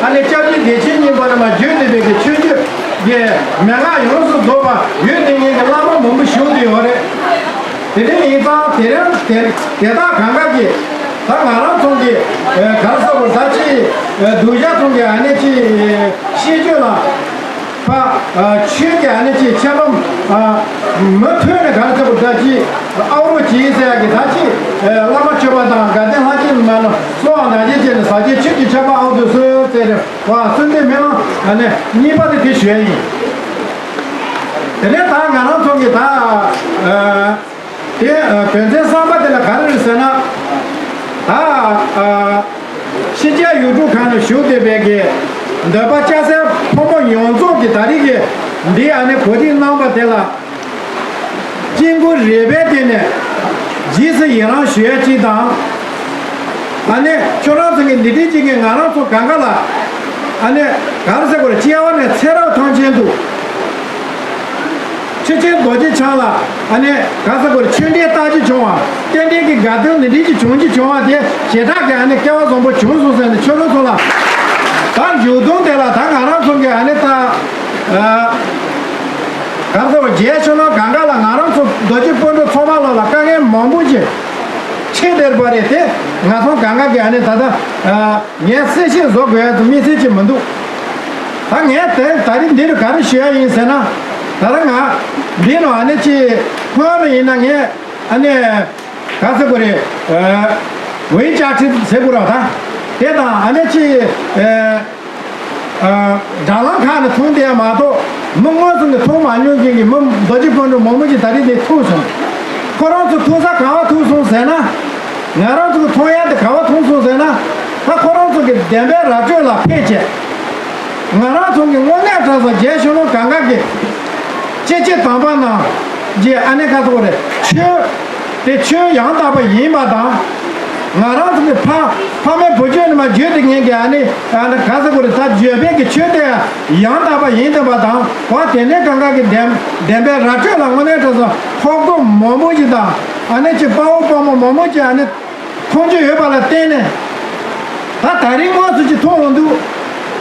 ཨ་ནེ་སྐྱབས་རྗེ་བདེ་ཆེན་སྙིང་པོ་ནས་མར་བརྒྱུད་བསྡད་པའི་གི་ཆོས་བརྒྱུད་ཀྱི་མན་ངག་ཡོངས་སུ་རྫོགས་པ་ཡོད་བསྡད་མཁན་གྱི་བླ་མ་མང་པོ་བཞུགས་བསྡད་ཡོད་རེད། དེ་འདྲ་ཡིན་ཙང་དེ་རིང་དེ་དེ་དག་གང་ག་གི་ད་ང་རང་ཚོ་གི་ག་རེ་ཟེར་དགོས། ད་ཅིག་གདུལ་བྱ་ཚོ་གི་ཨ་ནེ་ཅིག་ཤེས་རྒྱུད་ལ། ཕ། ཆོས་ཀྱི་ཨ་ནི་ཅིག་ཁྱད་པར་མུ་མཐུད་ནས་ག་རེ་ཟེར་དགོས་ད་ཅིག་ཨ་རོགས་བྱེད་ཟེར་ཡ་གི་ད་ཅིག་བླ་མ་མཆོད་པ་དང་དགའ་ལྡན་ལྷ་བསྐྱེད་མ་ནོ་སོགས་ནང་བཞིན་བྱས་ནས་ཟབ་ཆོས་ཆོས་ཀྱི་ཁྱད་པར་ཨང་དུ་སོན་ཟེར་བ་གསོལ་འདེབས་སྨོན་ལམ་ཨ་ནི་གཉིས་པ་དེ་དེ་ཞུ་ཡ་ཡིན། དེ་ནས་ད་ང་རང་ཚོ་གི་ད་དེ་དོན་ཚན་གསར་པ་དེ་ལ་ག་རེ་རེད་ཟེར་ན། ད་ཕྱི་རྒྱལ་ཡུལ་གྲུ་ཁག་ནས་བཞུགས་བསྡད་པའི་གི་འདོད་པ་ཅག་སེར་ཕོ་མོ་ཡོངས་རྫོགས་ཀྱི་ད་རེས་ཀྱི་འདི་ཨ་ནི་གོ་སྒྲིག་གནང་བ་དེ་ལ། དཀྱིལ་འཁོར་རིལ་བུའི་སྟེང་ནས་རྗེས་སུ་ཡི་རང་ཞུ་ཡ་གཅིག་དང་། ཨ་ནི་ཁྱོད་རང་ཚོ་གི་འདི་འདྲའི་གཅིག་གིས་ང་རང་ཚོ་གང་ག་ལ་ཨ་ནི་ག་རེ་ཟེར་དགོས་རེད། སྐྱེ་བ་ནས་ཚེ་རབས་ཐམས་ཅད་དུ་ཆོས་ཀྱི་རྡོ་རྗེ་འཆང་ལ་ཨ་ནི་ག་རེ་ཟེར་དགོས་རེད། ཆོས་འབྲེལ་རྟགས་ཅིག་བྱུང་བ། རྟེན་འབྲེལ་གྱི་དགའ་སྟོན་འདི་འདྲའི་ཅིག་བྱུང་ཅིག་བྱུང་བ་དེ་ཞེ་དྲག་གི་ཨ་ནི་སྐལ་བ་བཟང་པོ་བྱུང་སོང་ཟེར་ནས་ཁྱོད་རང་ཚོ་ལ་ད་མཇུག་སྡོམ་དེ་ལ་ད་ང་རང་ཚོ་གི་ཨ་ནི་ད་ཨ། གང་ཟེར་བ་རྗེས་ཕྱི་ནང་གང་ག་ལ་ང་རང་ཚོ་རྡོ་རྗེ་སྤུན་གྲོགས་ཚོགས་པ་ལ་ལ་དཀའ་ངལ་མང་པོ་ཅིག་ཆེ་བསྡད་པ་རེད་དེ། ང་ཚོ་གང་ག་གི་ཨ་ནི་ད་ལྟ་ངས་གསལ་བཤད་བཟོ་དགོས་ཡ་དུ་དམིགས་བསལ་ཅིག་མི་འདུག་ད་ངས་དེ་ད་རིང་འདི་རུ་ག་རེ་ཞུ་ཡ་ཡིན་ཟེར་ན། ད་ལྟ་ང་འདི་ནང་ཨ་ནི་ཅིག་ཁོང་རང་ཡིན་ན་ངས་ཨ་ནི་ག་ཟེར་དགོས་རེད། ཝེ་ཅ་ཁྲི་ཟེར་དགོས་ར་ད་དེ་དང་ཨ་ནི་ཅིག་དྲ་ལམ་ཁག་ནས་མཐོང་བསྡད་ཡ་མ་གཏོགས་མི་མངོན་སུམ་གྱིས་མཐོང་མ་མྱོང་མཁན་གྱི་མི་རྡོ་རྗེ་སྤུན་གྲོགས་མང་པོ་ཞིག་ད་རེས་དེ་ཐུག་སོང་། ཁོ་རང་ཚོ་ཐུག་ས་ག་བ་ཐུག་སོང་ཟེར་ན། ང་རང་ཚོ་མཐོང་ཡ་དེ་ག་བ་མཐོང་སོང་ཟེར་ན། ད་ཁོ་རང་ཚོ་གི་བདེན་པའི་ར་སྤྲོད་ལ་ཕེབས་བྱས། ང་རང་ཚོ་གི་དངོས་གནས་དྲང་གནས་རྒྱལ་གཞོན་ནུ་གང་ག་གི་སྤྱི་སྤྱི་དམ་པ་རྣམས་ཀྱི་ཨ་ནི་ཁ་ཐོག་རེ་ཆོས། དེ་ཆོས་ཡང་དག་པ་ཡིན་པ་དང་། ང་རང་ཚོ་གི་ཕ་ཕ་མའི་བུ་རྒྱུད་ནས་མ་བརྒྱུད་དེ་ངེད་ཀྱི་ཨ་ནི་ཨ་ནི་ག་ཟེར་དགོས་རེད། ད་བརྒྱུད་པའི་གི་ཆོས་དེ་ཡང་དག་པ་ཡིན་ཐུབ་པ་དང་། འོ་དེ་ནས་གང་ག་གི་བདེན་བདེན་པའི་ར་སྤྲོད་ལ་དངོས་གནས་དྲང་གནས་ཕོག་ཐུག་མང་པོ་ཞིག་དང་། ཨ་ནི་ཅིག་དཔའ་བོ་དཔའ་མོ་མང་པོ་ཞིག་ཨ་ནི་མཐོང་རྒྱུ་ཡོད་པ་ལ་བརྟེན་ནས། ད་ད་རིང་དངོས་སུ་ཅིག་མཐོང་འོང་དུས།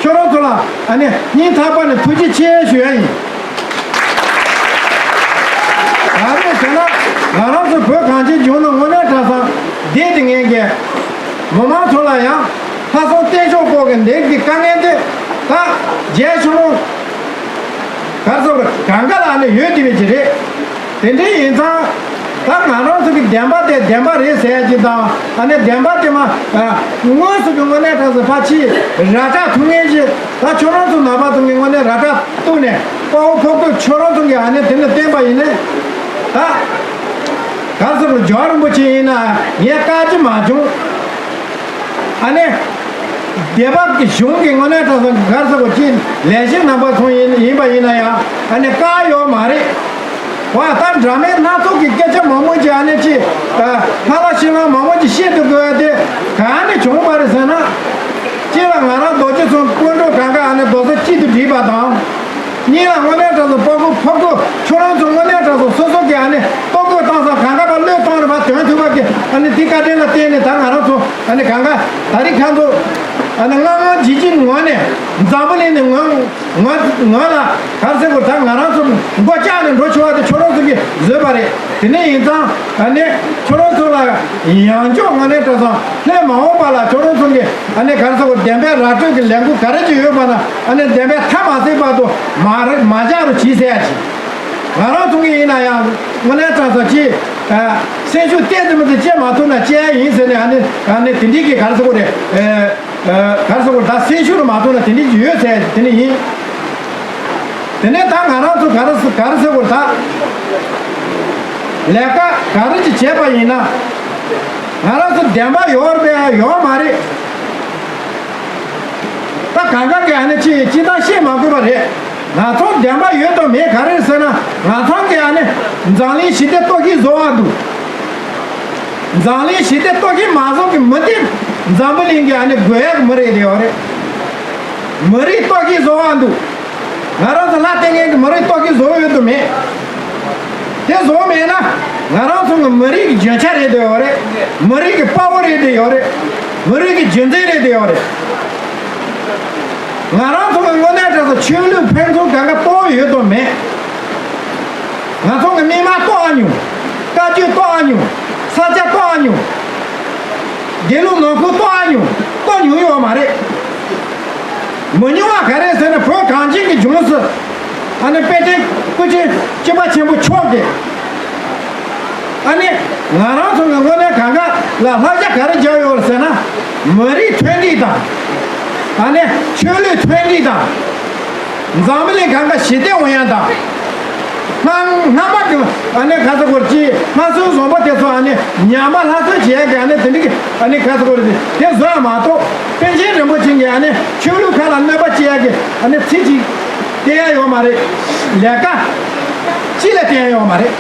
ཁྱོད་རང་ཚོ་ལ་ཨ་ནི་སྙིང་ཐག་པ་ནས་ཐུགས་རྗེ་ཆེ་ཞུ་ཡ་ཡིན། ག་རེ་ཟེར་ན་ང་རང་ཚོ་བོད་གངས་ཅན་ལྗོངས་ནང་དངོས་གནས་དྲང་གནས་བསྡད་དེ་ངེད་ཀྱི་མི་མང་ཚོ་ལ་ཡང་ལྷག་བསམ་རྟེན་མཆོག་སྐོར་གྱི་འདེགས་ཀྱི་དཀའ་ངལ་དེ་ད་རྒྱལ་ཕྱི་ནང་གར་སོགས་གང་ག་ལ་ཨ་ནི་ཡོད་དེ་བས་ཀྱི་རེད། དེ་འདྲ་ཡིན་ཙང་། ད་ང་རང་ཚོ་གི་བདེན་པ་དེ་བདེན་པ་རེད་ཟེར་ཡ་ཅིག་དང་། ཨ་ནི་བདེན་པ་དེ་མ་དངོས་སུ་གི་དངོས་གནས་དྲང་གནས་ཕར་ཕྱིའི་ར་སྤྲོད་ཐུབ་མཁན་ཅིག་ད་ཁྱོད་རང་ཚོ་ནང་པ་ཚོ་གི་དངོས་གནས་ར་སྤྲོད་གཏུགས་ནས་དཔའ་བོ་ཕོག་ཐུག་ཁྱོད་རང་ཚོ་གི་ཨ་ནི་དེ་འདྲ་བསྟན་པ་ཡིན་ནའི། ད་ག་ཟེར་རུ་རྒྱལ་བ་རིན་པོ་ཆེ་ཡིན་ན་ངས་བཀག་རྒྱུ་མ་བྱུང་། ཨ་ནི། སྡེ་པ་གི་གཞུང་གི་དངོས་གནས་དྲང་གནས་གར་ཟེར་བ་ཅིག་ལས་བྱེད་རྣམ་པ་ཚོ་ཡིན་ཡིན་པ་ཡིན་ན་ཡང་ཨ་ནི་བཀག་ཡོད་མ་རེད། བ་ད་འདྲ་མིན་སྣ་ཚོགས་ཀྱི་སྐད་ཆ་མང་མོ་ཅིག་ཨ་ནི་ཅིག་ལྷ་ལ་ཤི་ལ་མང་མོ་ཅིག་བཤད་དུ་དགོས་ཡ་དེ་ག་ནས་བྱུང་བ་རེད་ཟེར་ན། གཅིག་ལ་ང་རང་རྡོ་རྗེ་ཚང་དཀོན་མཆོག་གང་ག་ཨ་ནི་རྡོ་ས་གཅིག་ཏུ་བསྒྲིལ་བ་དང་། གཉིས་ལ་དངོས་གནས་དྲང་གནས་དཔའ་བོ་ཕོག་ཐུག་ཁྱོད་རང་ཚོ་དངོས་གནས་དྲང་གནས་སོ་སོ་གི་ཨ་ནི་ལྟོ་གོས་བཏང་ས་གང་ག་པ་བློས་བཏང་རུ་བ་དོན་ཐུབ་པ་གི་ཨ་ནི་དེ་བཀའ་དྲིན་ལ་བརྟེན་ནས་ད་ང་རང་ཚོ་ཨ་ནི་གང་ག་ད་རིང་ཁ་མདོ་ཨ་ནི་ང་ང་ཇི་ཇི་ངོ་ནས་འཛམ་བུ་གླིང་ནས་ངོ་ངོ་ངོ་ལ་གར་སེ་གོ་ད་ང་རང་ཚོ་མགོ་བཅག་ནས་འགྲོ་ཆོག་པ་དེ་ཁྱོད་རང་ཚོ་གི་བཟོས་པ་རེད། དེ་ནས་ཡིན་ཙང་ཨ་ནི་ཁྱོད་རང་ཚོ་ལ་ཡང་ཅོག་ངོ་ནས་དྲང་གནས་ལྷན་མ་འོངས་པ་ལ་ཁྱོད་རང་ཚོ་གི་ཨ་ནི་གར་སེ་གོ་བདེན་པའི་ར་སྤྲོད་ཀྱི་ལས་འགུལ་ག་རེ་ཅིག་ཡོད་པ་ན་ཨ་ནི་བདེན་པའི་མཐའ་མ་གསལ་བར་དུ་མ་རེད་མ་བཅག་རུ་བྱེད་ཟེར་ཡ་ཅིག་ང་རང་ཚོ་གི་ཡིན་ན་ཡང་དངོས་གནས་དྲང་གནས་ཅི། སེམས་ཤུགས་བརྟན་ཙམ་དུ་བཅད་མ་ཐུབ་ན་བཅད་ཡ་ཡིན་ཟེར་ནས་ཨ་ནི་ཨ་ནི་དེ་འདྲའི་གི་གར་སེ་གོ་རེད། གར་སེ་གོ་ད་སེམས་ཤུགས་ལ་མ་ཐུབ་ན་དེ་འདྲའི་གི་ཡོད་ཟེར་དེ་ནི་ཡིན། དེ་ནས་ད་ང་རང་ཚོ་གར་སེ་གར་སེ་གོ་ད་ལས་ཀ་ག་རེ་ཅིག་བྱས་པ་ཡིན་ན་ང་རང་ཚོ་བདེན་པ་ཡོད་རེད་པས་ཡོད་མ་རེད། ད་གང་ག་གི་ཨ་ནི་ཅི་ཅི་ད་བཤད་མ་དགོས་པ་རེད། ང་ཚོ་བདེན་པ་ཡོད་དང་མེད་ག་རེ་ཟེར་ན་ང་ཚང་གི་ཨ་ནི་འཛམ་གླིང་ཞི་བདེ་ལྟོ་གི་བཟོ་བ་འདུག་འཛམ་གླིང་ཞི་བདེ་ལྟོ་གི་མ་བཟོ་གི་མི་དེ་འཛམ་བུ་གླིང་གི་ཨ་ནི་དགོས་ཡག་མི་རེད་དེ་ཡོད་རེད། མི་རིགས་ལྟོ་གི་བཟོ་བ་འདུག་ང་རང་ཚོ་ལ་ལྟས་ངན་གི་མི་རིགས་ལྟོ་གི་བཟོ་ཡོད་དུ་མེད། དེ་བཟོ་མེད་ན་ང་རང་ཚོ་གི་མི་རིགས་ཀྱི་རྒྱུན་ཆ་རེད་དེ་ཡོད་རེད། མི་རིགས་ཀྱི་དཔའ་བོ་རེད་དེ་ཡོད་རེད། མི་རིགས་ཀྱི་རྒྱུན་འཛིན་རེད་དེ་ཡོད་རེད། ང་རང་ཚོ་གི་དངོས་གནས་དྲང་གནས་ཆོས་ལུགས་ཕན་ཚུན་གང་ག་གཏོགས་ཡོད་དོ་མེད། ང་ཚོ་གི་མི་མང་གཏོགས་ཨ་ཉུང་། བཀའ་བརྒྱུད་གཏོགས་ཨ་ཉུང་། ས་སྐྱ་གཏོགས་ཨ་ཉུང་། དགེ་ལུགས་ནང་ཁུལ་གཏོགས་ཨ་ཉུང་། གཏོགས་ཉུང་ཡོད་མ་རེད། མི་ཉུང་བ་ག་རེ་ཟེར་ན་བོད་གངས་ཅན་གྱི་ལྗོངས་སུ། ཨ་ནི་དཔལ་ལྡན་སྐུ་ཕྲེང་བཅུ་པ་ཆེན་པོ་མཆོག་གིས། ཨ་ནི་ང་རང་ཚོ་གི་དངོས་གནས་གང་ག་ལ་བསླབ་བྱ་ག་རེ་བརྒྱབ་ཡོད་རེད་ཟེར་ན། མི་རིགས་མཐུན་སྒྲིལ་དང་། ཨ་ནི་ཆོས་ལུགས་མཐུན་སྒྲིལ་དང་། འཛམ་བུ་གླིང་གང་ག་ཞི་བདེ་ཡོང་ཡ་དང་། སྔ་སྔ་མ་གི་ཨ་ནི་ག་ཚོད་སྐོར་གྱི་སྔར་སྲོལ་བཟང་པོ་དེ་ཚོ་ཨ་ནི་ཉམས་པ་སླར་གསོ་བྱེད་ཡ་གི་ཨ་ནི་དེ་འདྲ་གི་ཨ་ནི་ག་ཚོད་སྐོར་དེ་བཟོ་ཡ་མ་གཏོགས། པཎ་ཆེན་རིན་པོ་ཆེ་གིས་ཨ་ནི་ཆོས་ལུགས་ཁག་ལ་གནོད་པ་བྱེད་ཡ་གི་ཨ་ནི་ཚིག་ཅིག་བསྟན་ཡ་ཡོད་མ་རེད། ལས་ཀ་ཅི་ལ་བསྟན་ཡ་ཡོད་མ་རེད།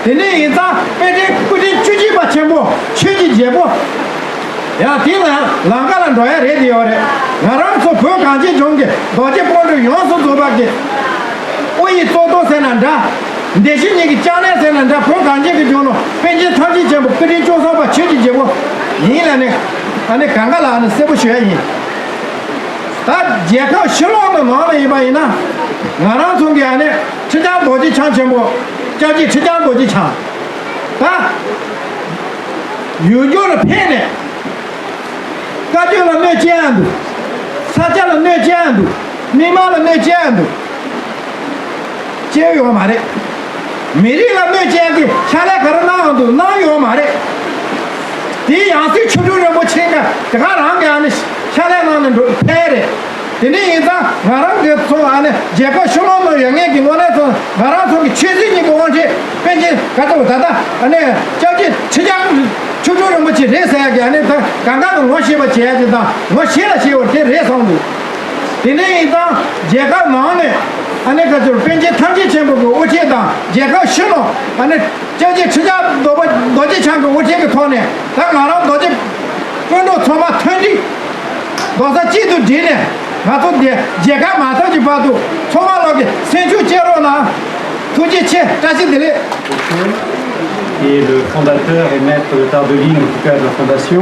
དེ་ནས་ཡིན་ཙང་དཔལ་ལྡན་སྐུ་ཕྲེང་བཅུ་གཅིག་པ་ཆེན་པོ་ཆོས་ཀྱི་རྒྱལ་པོ། ཡང་དེ་ལ་ལམ་ཁ་ལ་འགྲོ་ཡ་རེད་དེ་ཡོད་རེད། ང་རང་ཚོ་བོད་གངས་ཅན་ལྗོངས་ཀྱི་རྡོ་རྗེ་སྤུན་གྲོགས་ཡོངས་སུ་རྫོགས་པ་གི་དབུ་ཡི་གཙུག་ཏོར་ཟེར་ན་འདྲ། བདེ་སྐྱིད་གཉིས་ཀྱི་ལྕགས་ལན་ཟེར་ན་འདྲ། བོད་གངས་ཅན་གྱི་ལྗོངས་ནང་པཎ་ཆེན་ཐམས་ཅད་མཁྱེན་པ་སྐུ་ཕྲེང་བཅུ་གསུམ་པ་ཆོས་ཀྱི་རྒྱལ་པོ་ཡིན་ལ་ནི། ཨ་ནི་གང་ག་ལ་ཨ་ནི་གསལ་པོ་ཞུ་ཡ་ཡིན། ད་རྒྱལ་ཁབ་ཕྱི་ལོགས་དང་ནང་ལ་ཡིན་པ་ཡིན་ན། ང་རང་ཚོ་གི་ཨ་ནི་ཁྲི་བྱང་རྡོ་རྗེ་འཆང་ཆེན་པོ། སྐྱབས་རྗེ་ཁྲི་བྱང་རྡོ་རྗེ་འཆང་། ད་ཡུལ་གྱར་ཕེབས་ནས་བཀའ་བརྒྱུད་ལ་གནོད་སྐྱེལ་ཡ་འདུག་ས་སྐྱ་ལ་གནོད་སྐྱེལ་ཡ་འདུག་མི་མང་ལ་གནོད་སྐྱེལ་ཡ་འདུག་སྐྱེལ་ཡོད་མ་རེད། མི་རིགས་ལ་གནོད་སྐྱེལ་གྱི་ཕྱག་ལས་ག་རེ་གནང་ཡང་འདུག་གནང་ཡོད་མ་རེད། དེའི་ཡང་སྲིད་ཆོས་དྲུག་རིན་པོ་ཆེ་འགའ་དེ་ག་རང་གི་ཨ་ནི་ཕྱག་ལས་གནང་ནས་འགྲོ་ཕེབས་རེད། དེ་འདྲ་ཡིན་ཙང་ང་རང་གི་ཚོ་ཨ་ནི་རྒྱལ་ཁབ་ཕྱི་ལོགས་ནང་ཡོད་མཁན་གྱི་དངོས་གནས་ཚོ་ང་རང་ཚོ་གི་ཆོས་སྲིད་གཉིས་ཀྱི་དབང་ཆེན་པཎ་ཆེན་ག་ཚོད་ད་ལྟ་ཨ་ནི་སྐྱབས་རྗེ་ཁྲི་བྱང་ཆོས་དྲུག་རིན་པོ་ཆེ་རེད་ཟེར་ཡ་གི་ཨ་ནི་ད་གང་ག་གི་ངོ་ཤེས་པ་བྱེད་ཡ་གི་དང་ངོ་ཤེས་ལ་ཤེས་པ་དེ་རེད་བསམ་འདུག་དེ་འདྲ་ཡིན་ཙང་རྒྱལ་ཁབ་ནང་ནས་ཨ་ནི་ག་ཚོད་པཎ་ཆེན་ཐམས་ཅད་མཁྱེན་པ་གི་དབུ་ཁྲིད་དང་རྒྱལ་ཁབ་ཕྱི་ནང་ཨ་ནི་སྐྱབས་རྗེ་ཁྲི་བྱང་རྡོ་རྗེ་འཆང་གི་དབུ་ཁྲིད་ཀྱི་ཐོག་ནས་ད་ང་རང་རྡོ་རྗེ་སྤུན་གྲོགས་ཚང་མ་མཐུན་སྒྲིལ་རྡོག་རྩ་གཅིག་ཏུ་བསྒྲིལ་ནས་ང་ཚོ་འདི་རྒྱལ་ཁ་མ་ཐོབ་ཀྱི་བར་དུ་ཚང་མ་ལོག་གི་སེམས་ཤུགས་བསྐྱེད་རོགས་གནང་། ཐུགས་རྗེ་ཆེ། བཀྲ་ཤིས་བདེ་ལེགས། Qui est le fondateur et maître de Tardeling, en tout cas de la fondation.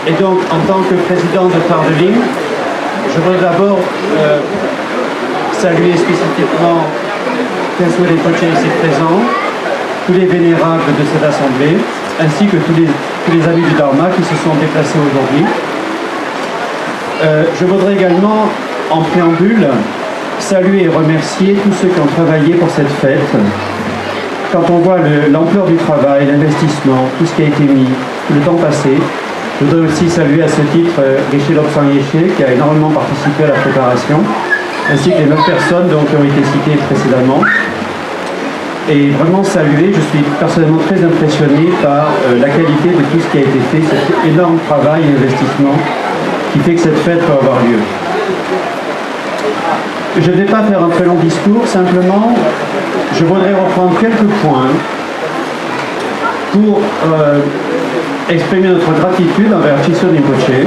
Et donc, en tant que président de Tardeling, je voudrais d'abord euh, saluer spécifiquement Kensué Rinpoche ici présent, tous les vénérables de cette assemblée, ainsi que tous les, tous les amis du Dharma qui se sont déplacés aujourd'hui. Euh, je voudrais également, en préambule, saluer et remercier tous ceux qui ont travaillé pour cette fête. Quand on voit le- l'ampleur du travail, l'investissement, tout ce qui a été mis, le temps passé, je voudrais aussi saluer à ce titre euh, Geshe Lobsang Yeshe, qui a énormément participé à la préparation, ainsi que les neuf personnes donc, qui ont été citées précédemment. Et vraiment saluer, je suis personnellement très impressionné par euh, la qualité de tout ce qui a été fait, cet énorme travail et investissement qui fait que cette fête peut avoir lieu. Je ne vais pas faire un très long discours, simplement, je voudrais reprendre quelques points pour euh, exprimer notre gratitude envers Chisho Rinpoche.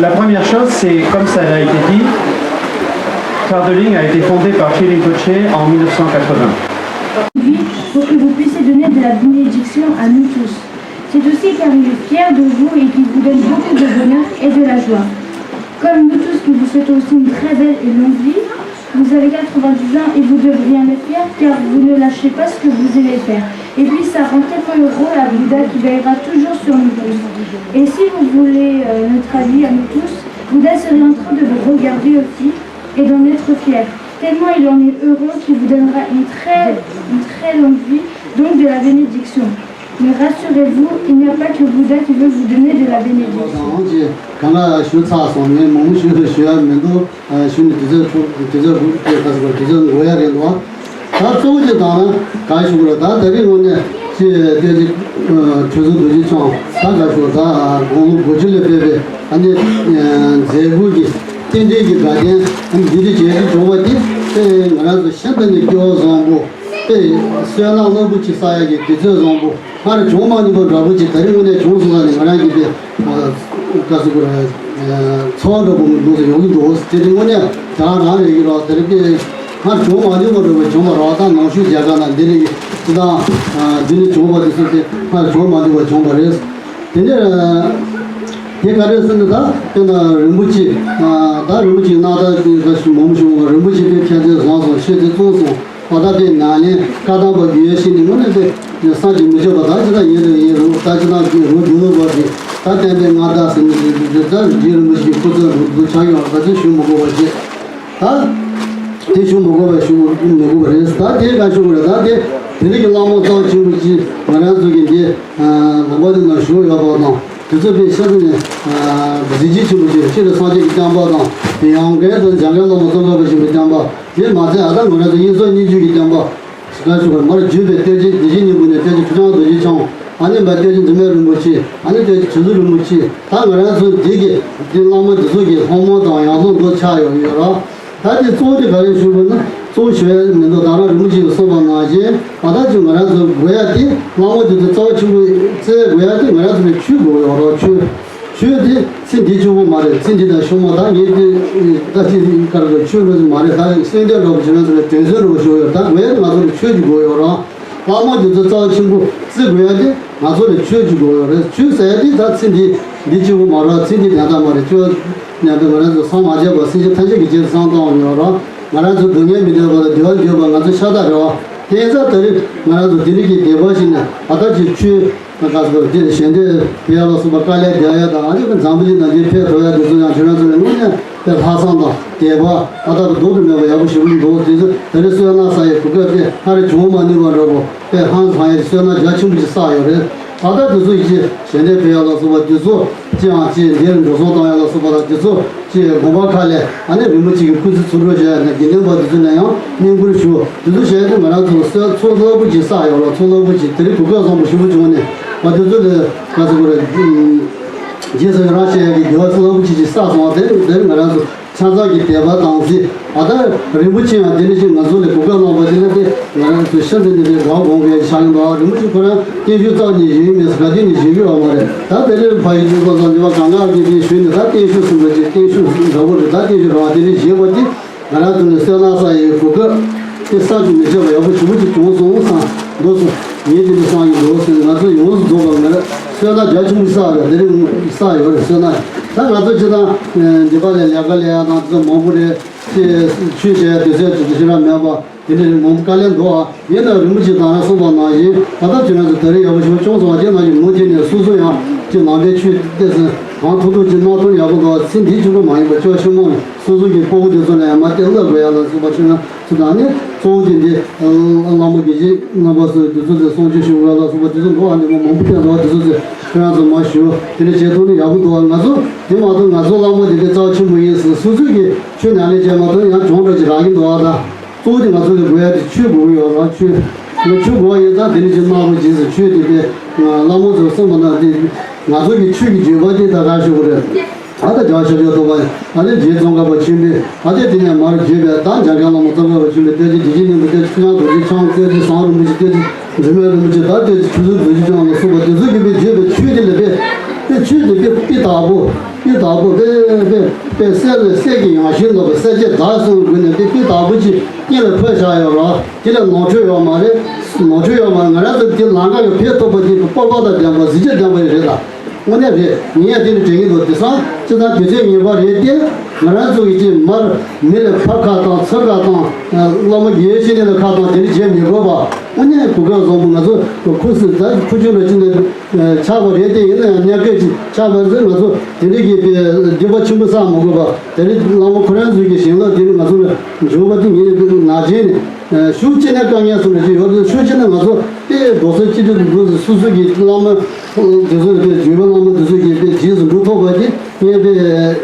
La première chose, c'est, comme ça a été dit, Tardeling a été fondé par Chi Rinpoche en mille neuf cent quatre-vingts. Aujourd'hui, pour que vous puissiez donner de la bénédiction à nous tous. C'est aussi car il est fier de vous et qu'il vous donne beaucoup de bonheur et de la joie. Comme nous tous, nous vous souhaitons aussi une très belle et longue vie. Vous avez quatre-vingt-dix ans et vous devriez en être fier car vous ne lâchez pas ce que vous aimez faire. Et puis ça rend tellement heureux à Bouddha qui veillera toujours sur nous tous. Et si vous voulez euh, notre avis à nous tous, Bouddha serait en train de vous regarder aussi et d'en être fier. Tellement il en est heureux qu'il vous donnera une très, une très longue vie, donc de la bénédiction. Mais rassurez-vous, il n'y a pas que Bouddha qui veut vous donner de la bénédiction. གང་ལ་ཞུ་ཚར་སོང་། ངས་མང་པོ་ཞུ་ཞུ་ཡ་མི་འདུག་ཞུ་ནས་དུས་ཚོད་འཕྲོ་དུས་ཚོད་དུས་ཚོད་འགོར་ཡ་རེད་འདུག་ད་གཙོ་བོ་ཅིག་དང་ན་གང་ཞུ་དགོས་རེད། ད་ད་རེས་དངོས་གནས་ཅི་སྟོན་ཅིག་གྲོས་ཚོགས་རྡོ་རྗེ་འཆང་ད་ག་ཞུ་ད་དགུང་ལོ་དགུ་བཅུ་ལ་ཕེབས་པའི་ཨ་ནི་མཛད་སྒོ་གི་རྟེན་འབྲེལ་གྱི་དགའ་སྟོན་ཨ་ནི་འདི་འདྲ་བྱས་ཏེ་བྱུང་བ་དེ་ཨེ་ང་རང་ཚོ་ཤིན་ཏུ་ནས་སྐལ་བ་བཟང་པོ་དཔེ་བསོད་ནམས་རླབས་པོ་ཆེ་བསགས་ཡག་གི་དུས་ཚོད་བཟང་པོ་སྔར་བྱུང་མ་མྱོང་པ་འདྲ་པོ་ཅིག་ད་རེས་དངོས་གནས་བྱུང་སོང་ཙང་ནི་ང་རང་གི་དཔེ་ཨ་བཀའ་ཟུར་ཚོར་བ་འདྲ་པོ་ངོས་སུ་ཡོང་གི་འདུག་དེ་རིང་དངོས་གནས་དེ་རང་རང་རེད་ཀྱི་རོགས། དེ་རིང་དཔེ་སྔར་བྱུང་མ་མྱོང་པ་འདྲ་པོ་བྱུང་བ་རོགས། ད་ནང་ཆོས་མཇལ་ཁ་ན་འདི་རིགས་ཀྱི་སྤྱི་བཏང་འདི་ནས་བྱུང་བ་དེ་ཚོ་དེ་སྔར་བྱུང་མ་མྱོང་པ་བྱུང་བ་རེད། དེ་ནས་དེ་ག་རེ་ཟེར་ན་ད་དཔེར་ན་རིན་པོ་ཆེ་ད་རིན་པོ་ཆེ་སྣང་དག་དེ་ད་ཞུ་མང་པོ་བྱུང་བ། རིན་པོ་ཆེ་དཔེ་ཕན་ཚུན་བཟང་སོང་། ཤེས་ཚད་བཙོང་སོང་། ཨ་ད་དཔེ་ནང་ལན་བཀའ་གདམས་པ་རྒྱུད་ཡ་ཤེས་ནས་དངོས་གནས་དཔེ་བསམ་གྱིས་མི་ཁྱབ་པ། ད་ཅི་ད་ཡིན་རེད་ཡིན་རུང་ད་ཅི་ད་རྒྱུད་རུང་རྒྱུད་ལུགས་པ་དེ་ ད་བསྟན་པའི་མངའ་བདག་ཟེར་ནས་ད་རྗེ་རིན་པོ་ཆེའི་སྐུ་ཚབ་རུ་ཆགས་ཡོང་ད་ཚོད་ཞུ་མི་དགོས་པ་བྱས། ད་དེ་ཞུ་མི་དགོས་པ་ཞུ་མི་དགོས་པ་རེད། ད་དེ་ག་ཞུ་དགོས་རེད། ད་དེ་དེ་རིང་གི་བླ་མ་རྩ་བ་ཆེན་པོ་ཅིག་ང་རང་ཚོ་གི་འདི་ལུང་པ་འདི་ན་བཞུགས་ཡོད་པ་དང་། དེ་ཚོ་དཔེ་ཤ་ཚ་ནས་གཟི་བརྗིད་ཆེན་པོ་ཅིག་སྤྱིར་སངས་རྒྱས་ཀྱི་བསྟན་པ་དང་། ཡང་སྒོས་དང་འཇམ་མགོན་བླ་མ་ཙོང་ཁ་པ་ཆེན་པོའི་བསྟན་པ་དེ་མ་ཚད། ཨ་ད་ང་རང་ཚོ་དབྱིངས་སོགས་སྙིང་རྗེ་གི་བསྟན་པ། ག་ཞུ་བར་མར་བརྒྱུད་པའི་གཏེར་ཆེན་བདེ་ཆེན་སྙིང་པོ་ནས་གཏེར་ཆེན་ཆོས་རྒྱལ་རྡོ་རྗེ་འཆང་། ཨ་ནི་མར་གཏེར་ཆེན་འཛིན་མའི་རིན་པོ་ཆེ། ཨ་ནི་གཏེར་ཆེན་དྲུང་འཚོ་རིན་པོ་ཆེ། ད་ང་རང་ཚོ་འདི་གི་འདི་བླ་མ་འདི་ཚོ་གི་ལྷ་མོ་དང་ཡང་སོང་མདོ་ཆགས་ཡོད་ཡོད་ར། ད་འདི་གཙོ་བོ་དེ་ག་རེ་ཞུ་དགོས་ན། གཙོ་བོ་ཞུ་ཡ་མི་འདུག་ད་རང་རིན་པོ་ཆེས་གསུངས་པ་ནང་བཞིན་ཨ་ད་ཅིག་ང་རང་ཚོ་དགོས་ཡ་དེ། བླ་མ་འདི་ཚོ་རྩ་བ་ཆེན་པོ་བཙལ་དགོས་ཡ་དེ་ང་རང་ཚོ་ནས་ཆོས་དགོས་ཡོད་ར། ཆོས། ཆོས་དེ་ཚེ་འདི་གཅིག་པོ་མ་རེད། ཚེ་འདི་དང་ཤུལ་མ་ད་ངས་དེ་ད་ཅི་ཀར་གི་ཆོས་འགྲོ་ཞིག་མ་རེད། ད་སེམས་དོན་འགྲོ་བ་བྱེད་ན་ཚོ་ལ་དོན་ཚན་འགྲོ་བ་ཞུ་ཡོད། ད་ངས་ང་ཚོ་ལ་ཆོས་ཀྱི་དགོས་ཡོད་རང་། བླ་མ་འདི་ཚོ་རྩ་བ་ཆེན་པོ་བརྩི་དགོས་ཡ་དེ་ང་ཚོ་ལ་ཆོས་ཀྱི་དགོས་ཡོད་རེད། ཆོས་ཟེར་ཡ་དེ་ད་ཚེ་འདི་འདི་གཅིག་པོ་མ་རེད། ཚེ་འདི་དོན་དག་མ་རེད། ཆོས་ཉམས་པའི་ང་རང་ཚོ་སངས་མ་རྒྱས་པ་སེམས་ཅན་ཐམས་ཅད་ཀྱི་རྗེས་སུ་སངས་བཏང་བ་ཡོད་རང་། ང་རང་ཚོ་སྡུག་བསྔལ་མི་འདོད་པ་དང་བདེ་བ་འདོད་པ་ང་ཚོ་ཤ་སྟག་རེད་བ། དེ་ཡིན་ཙང་ད་རེས་ང་རང་ཚོ་དེ་རིང་གི་བདེ་བ་ཞིག་ནས་ཨ་ད་ཅིག་ཆོས། ད་ག་ཟེར་དགོས་རེད། དེ་ཞལ་འདོན་ཕུལ་ཡ་ལ་སོགས་པ་དཀའ་ལས་རྒྱག་ཡ་དང་། ཨ་ནི་ཁོ་འཛམ་བུ་གླིང་ནང་འདིར་ཕེབས་ཐུབ་ཡ་དེ་ཚོ་ཡང་ཁྱེད་རང་ཚོ་ལ་དངོས་གནས་དཔེ་ལྷག་བསམ་དང་དད་པ་ཨ་ད་ལྡོག་ཏུ་མེད་པ་ཡག་པོ་ཞེ་པོ་འདུག་དེ་ཚོ་ད་རེས་བསོད་ནམས་བསགས་ཡའི་གོ་སྐབས་དེ་སྔར་བྱུང་མ་མྱོང་བ་འདྲ་པོ་དཔེ་ཧང་སང་ཡ་གི་བསོད་ནམས་རྒྱ་ཆེན་པོ་ཞིག་བསགས་ཡོད་རེད། ཨ་ད་དེ་ཚོ་ཡིན་གཅིག་ཞལ་འདོན་ཕུལ་ཡ་ལ་སོགས་པ་དེ་ཚོ་ཅི་ཡང་ཅི་འདིར་འགྲོ་སོང་བཏང་ཡ་ལ་སོགས་པ་དང་དེ་ཚོ། ཅེས་དགོན་པ་ཁག་ལས་ཨ་ནི་རིན་པོ་ཆེ་གི་སྐུ་ཚེ་ཚུར་འགྲོ་བྱས་ནས་དགེ་འདུན་པ་དེ་ཚོ་ལ་ཡང་བསྙེན་བཀུར་ཞུ། དེ་ཚོ་བྱས་ཏེ་ང་རང་ཚོ་ལ་གསོལ་ཚོགས་རླབས་པོ་ཆེ་བསགས་ཡོད་ར། ཚོགས་རླབས་པོ་ཆེ་དེ་རིང་གོ་སྐབས་བཟང་པོ་ཞེ་པོ་བྱུང་ནས་ང་དེ་ཚོ་ལ་ག་ཚོད་དགོས་རེད། རྗེས་སུ་ཡི་རང་བྱེད་ཡག་གི་དགེ་བ་རླབས་པོ་ཆེ་ཅིག་བསགས་སོང་བ་དེ་དེ་ང་རང་ཚོ་ཆ་ཚང་གི་དད་པ་དང་གཟིགས། ཨ་ད་རིན་པོ་ཆེ་ཡང་དེ་འདྲ་ཞིག་ང་ཚོ་ལ་གོ་སྐབས་བླངས་པ་དེ་ལ་དེ་ང་རང་ཚོ་ཤིན་ཏུ་ནས་དགའ་དགོངས་པའི་ཆགས་ཡོད་པ། རིན་པོ་ཆེ་ཁོ་རང་བརྟན་བཞུགས་རྩ་ནས་བཞེས་ཡོད་མེད་ཟེར་ག་དེ་ནས་བཞེས་ཡོད་པ་མ་རེད། ད་དེ་རིང་ཕ་ཡི་ལུས་པ་ཙམ་ཉི་མ་གང་ག་གི་དེ་ཞུས་ནས་ད་བརྟན་བཞུགས་གསུངས་པ་ཅིག་བརྟན་བཞུགས་འདྲ་པོ་རེད། ད་བརྟན་བཞུགས་རང་དེ་འདྲ་བཞེས་པ་དེ་ང་རང་ཚོ་ནས་བསོད་ནམས་བསགས་ཡའི་གོ་སྐབས་དེ་བསམ་གྱིས་མི་ཁྱབ་པ་ཡག་པོ་ཞེ་པོ་ཅིག་བྱུང་སོང་བསམ་འདུག་སོང་། ངས་དེ་འདྲ་བསམ་གྱི་འདུག་སོང་། ང་ཚོ་ཡོངས་སུ་རྫོགས་པ་ང་རང་བསོད་ནམས་རྒྱ་ཆེན་པོ་བསགས་རེད། དེ་རིང་བསགས་ཡོད་རེད། བསོད་ནམས་ད་ང་ཚོ་སྤྱིར་བཏང་འདི་པ་ལས་ལས་ཀ་ལས་ཡ་དང་དེ་ཚོ་མང་པོ་རེད། ཅེས་ཆོས་བཤད་ཡ་དུས་ཚོད་དུ་ཞེ་དྲག་མེད་པ་དེ་འདྲ་མང་པོ་དཀའ་ལས་འདུག་ཨ། ཡིན་ན་རིན་པོ་ཆེ་དང་རང་གསུངས་པ་ནང་བཞིན་ད་ལྟ་ཁྱོད་རང་ཚོ་ད་རེས་ཡག་པོ་ཞིག་བྱུང་སོང་བ། དེ་ནང་བཞིན་མུ་མཐུད་ནས་སོ་སོ་ཡང་ཅིག་ནང་པའི་ཆོས་ཏོག་ཙམ་གང་ཐུབ་ཐུབ་ཅིག་གནང་ཐུབ་ན་ཡག་པོ་འདུག་ཨ། ཚེ་འདི་གཅིག་པོ་མ་ཡིན་པ་ཅོག་ཤུ་མོ་ནས་སོ་སོ་གི་སྤོ་བོ་དེ་ཚོ་ལ་ཡང་མ་བསྟན་སློབ་དགོས་ཡ་ལ་སོགས་པ་ཁྱོད་རང་ཚོ་དང་ནི་གཙོ་བོ་དེ་འདི་བླ་མ་དགེ་བཤེས་རྣམ་པ་ཚོས་དེ་ཚོ་ཚོས་གསུང་ཆོས་ཞུ་དགོས་ཡ་ལ་སོགས་པ་དེ་ཚོ་འདུག་ཨ། འདི་མ་མང་པོ་བསྟན་འདུག་ཨ། དེ་ཚོ་ཚོས་ཁྱོད་རང་ཚོ་མ་ཞུ་དེ་འདྲ་བྱེད་ཐུབ་ན་ཡག་པོ་འདུག་ཨ། ང་ཚོ་དེ་མ་གཏོགས་ང་ཚོ་བླ་མ་དེ་འདྲ་རྩ་བ་ཆེན་པོ་ཡིན་ཟེར་སོ་སོ་གི་ཆོས་ཉམས་ལེན་བྱས་མ་གཏོགས་ཡང་གྱོང་འདྲ་ཅིག་རག་གི་འདུག་ཨ། ད་གཙོ་བོ་དེ་ང་ཚོ་ལ་དགོས་ཡ་དེ་ཆོས་དགོས་ཀྱི་ཡོད་ར། ཆོས་ང་ཆོས་དགོས་པ་ཡིན་ཙང་དེ་འདྲ་ཅིག་གནང་རོགས་གྱིས་ཟེར། ཆོས་དེ་དཔེ་བླ་མ་ཚོས་གསུངས་པ་ན་དེ་ང་ཚོ་གི་ཆོས་ཀྱི་བརྗོད་པ་དེ་ད་ག་ཞུ་དགོས་རེད། ཨ་ད་རྒྱལ་བ་ཤཱཀྱ་ཐུབ་པ་ཨ་ནི་རྗེ་ཙོང་ཁ་པ་ཆེན་པོས་ཨ་དེ་དེ་ནས་མར་བརྗོད་པའི་ད་འཇམ་དབྱངས་བླ་མ་ཙོང་ཁ་པ་ཆེན་པོའི་གཏེར་ཆེན་བདེ་ཆེན་སྙིང་པོ་གཏེར་ཆེན་ཆོས་རྒྱལ་རྡོ་རྗེ་འཆང་གཏེར་ཆེན་ཟམ་རིན་པོ་ཆེ་གཏེར་ཆེན་འཛིན་མའི་རིན་པོ་ཆེ་ད་གཏེར་ཆེན་ཆོས་རྗེ་རྡོ་རྗེ་འཆང་ལ་སོགས་པ་དེ་ཚོ་གིས་དཔེ་བརྗོད་པའི་ཆོས་དེ་ལ་དཔེ་དཔེ་ཆོས་དེ་དཔེ་དཔེ་དག་པོ་དཔེ་དག་པོ་དཔེ་དཔེ་དཔེ་གསལ་ལ་གསལ་གྱི་ཡང་ཞིང་ལོག་པའི་གསལ་བྱེད་དག་གསུམ་གྱི་སྒོ་ནས་དཔེ་དཔེ་དག་པོ་ཅིག་སྙིང་ལ་འཁོད་བཞག་ཡོད་ར། དེ་ལ་ནོར་འཁྲུལ་ཡོད་མ་རེད། ནོར་འཁྲུལ་ཡོད་མ་རེད། ང་རང་ཚོ་དེ་ལམ་ཁ་གི་ཕེབས་ཐུབ་པ་དེ་སྤོབས་པ་དང་ལྡན་པ་གཟི་བརྗིད་ལྡན་པ་རེད་ད། དངོས་གནས་རེད། ངས་དེ་ནི་དྲན་གྱི་འདུག་དེང་སང་སྤྱིར་བཏང་དུས་ཚོད་ངེས་པ་རེད་དེ། ང་རང་ཚོ་ཡི་ཅིག་མར་མི་ལ་ཕར་ཁ་བཏང་ཚུར་ཁ་བཏང་། བླ་མ་དགེ་བའི་བཤེས་གཉེན་ལ་ཁ་བཏང་དེ་འདྲ་བྱེད་མི་དགོས་པ། དངོས་གནས་གོ་སྐབས་བཟང་པོ་ང་ཚོ་ཁུ་སིམ་ད་ཁུ་ཆུང་ར་ཅིག་ནས་ཆགས་པ་རེད་དེ། ཡིན་ན་ཡང་གནས་སྐབས་ཅིག་ཆགས་པ་ཚོས་ང་ཚོ་དེ་འདྲ་གི་དཔེ་སྡིག་པ་ཆེན་པོ་བསགས་མ་དགོས་པ། དེ་རིང་བླ་མ་ཁོ་རང་ཚོ་གི་བྱིན་རླབས་དེ་ནི་ང་ཚོ་ལ་འབྱོར་བ་དེ་ངས་ནང་བཞིན་ནས། ཤུགས་ཆེ་ན་དཀའ་ངལ་སོགས་ལ་ཅི་ཡོད་དེ། ཤུགས་ཆེ་ན་ང་ཚོ་དེ་རྡོག་རྩ་གཅིག་སྒྲིལ་དུ་འདུག་ཟེར། སོ་སོ་གི་བླ་མ་དེ་ཚོ་དེ་བརྒྱུད་པའི་བླ་མ་དེ་ཚོ་གི་དཔེ་རྗེས་སུ་འགྲོ་ཐུབ་པ་དེ་ངས་དཔེ་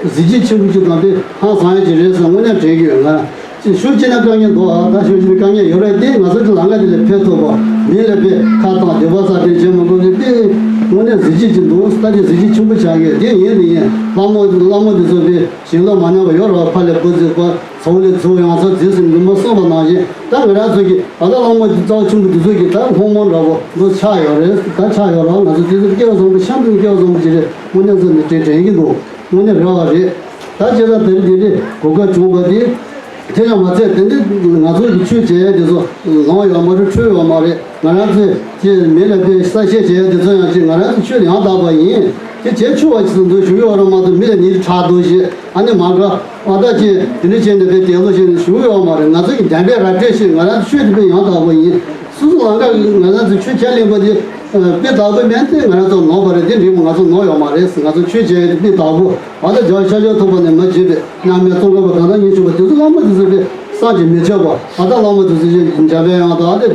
གཟི་བརྗིད་ཆེན་པོ་ཅིག་དང་དཔེ་ཧང་སང་ཡ་ཅིག་རེད་ཟེར་དངོས་གནས་དྲན་གྱི་ཡོད། ང་ཅི་ཤུགས་ཆེ་ན་དཀའ་ངལ་འདུག་ཨ། ད་ཤུགས་ཆེ་ན་དཀའ་ངལ་ཡོད་རེད་དེ། ང་ཚོ་དེ་ལམ་ཁ་དེ་ལ་ཕེབས་ཐུབ་པ། མི་ལ་དཔེ་ཁ་བཏང་སྡིག་པ་བསགས་དེ་བྱེད་མ་དགོས་ནས་དཔེ་དངོས་གནས་གཟི་བརྗིད་ཅིག་འདུག་ད་དེ་གཟི་བརྗིད་ཆེན་པོ་ཆགས་ཡོད་དེ། ཡིན་དེ་ཡིན་བླ་མ་བླ་མ་དེ་ཚོ་དཔེ་ཞིང་ལ་མ་ཉམས་པ་ཡོད་རེད་བ། ཕ་ལས་བུ་ཚོའི་བུ། ཚོགས་ལས་ཚུར་ཡང་ཚུར་རྗེས་སུ་འགྲོ་མ་གསུངས་པ་ནང་བཞིན། ད་ང་རང་ཚོ་གི་ད་ལྟ་བླ་མ་རྩ་བ་ཆེན་པོ་འདི་ཚོ་གི་ད་སློབ་མ་འདྲ་པོ་འདུ་ཆགས་ཡོད་རེད། ད་ཆགས་ཡོད་རེད། ང་ཚོ་འདི་ཚོ་སྐལ་བ་བཟང་པོ་ཤིན་ཏུ་སྐལ་བ་བཟང་པོ་ཅིག་རེད། དངོས་གནས་ཚོ་ནི་དྲན་དྲན་གྱི་འདུག་དངོས་གནས་རེད་བ་རེད། ད་ཁྱེད་རང་དེ་རིང་འདི་འདྲའི་གོ་སྐབས་བྱུང་བ་འདི། དེ་ཡང་མ་ཚད་དེ་འདྲའི་ང་ཚོ་གི་ཆོས་བྱེད་ཡས་འདི་ཚོ་ལོང་ཡོད་མ་རེད། འཕྲོད་ཡོད་མ་རེད། ང་རང་ཚོས་ཀྱི་མི་ལ་དཔེ་གསལ་བཤད་བྱེད་ཡ་དེ་ཚོ་ཡང་ཅིག་ང་རང་ཚོ་ཆོས་ཡང་དག་པ་ཡིན། དེ་བྱེད་ཆོག་པ་ཞིག་འདུག་ཞུ་གི་ཡོད་རེད་མ་གཏོགས་མི་ལ་ཉེས་ཁྲག་འདུག་ཞེས་ཨ་ནི་མ་དགའ་ཨ་ད་ཅིག་དེ་འདྲ་བྱས་ནས་དཔེ་དེ་ལོ་ཞེས་ནས་ཞུ་གི་ཡོད་མ་རེད། ང་ཚོ་གི་བདེན་པའི་ར་སྤྲོད་ཞིག་ང་རང་ཚོ་ཆོས་དེ་དཔེ་ཡང་དག་པ་ཡིན། སོ་སོ་ལང་ཀ་གི་ང་རང་ཚོ་ཆོས་ཁས་ལེན་པ་དེ་ དཔེ་བདག་པོ་མེད་དེ་ང་རང་ཚོ་ནོར་བ་རེད། དེ་འདྲའི་ང་ཚོ་ནོར་ཡོད་མ་རེད། ང་ཚོ་ཆོས་བྱེད་ཡས་དེ་དཔེ་བདག་པོ། ཨ་ད་རྒྱལ་བ་ཤཱཀྱ་ཐུབ་པ་ནས་མ་བརྗེད་པའི་མཉམ་མེད་ཙོང་ཁ་པ་གང་དག་སྙིང་ཆུང་བ་དེ་ཚོ་བླ་མ་དེ་ཚོ་དཔེ་བསམ་གྱིས་མི་ཁྱབ་པ། ཨ་ད་བླ་མ་དེ་ཚོ་ཅིག་འཇམ་དཔལ་དབྱངས་དང་ཨ་ད་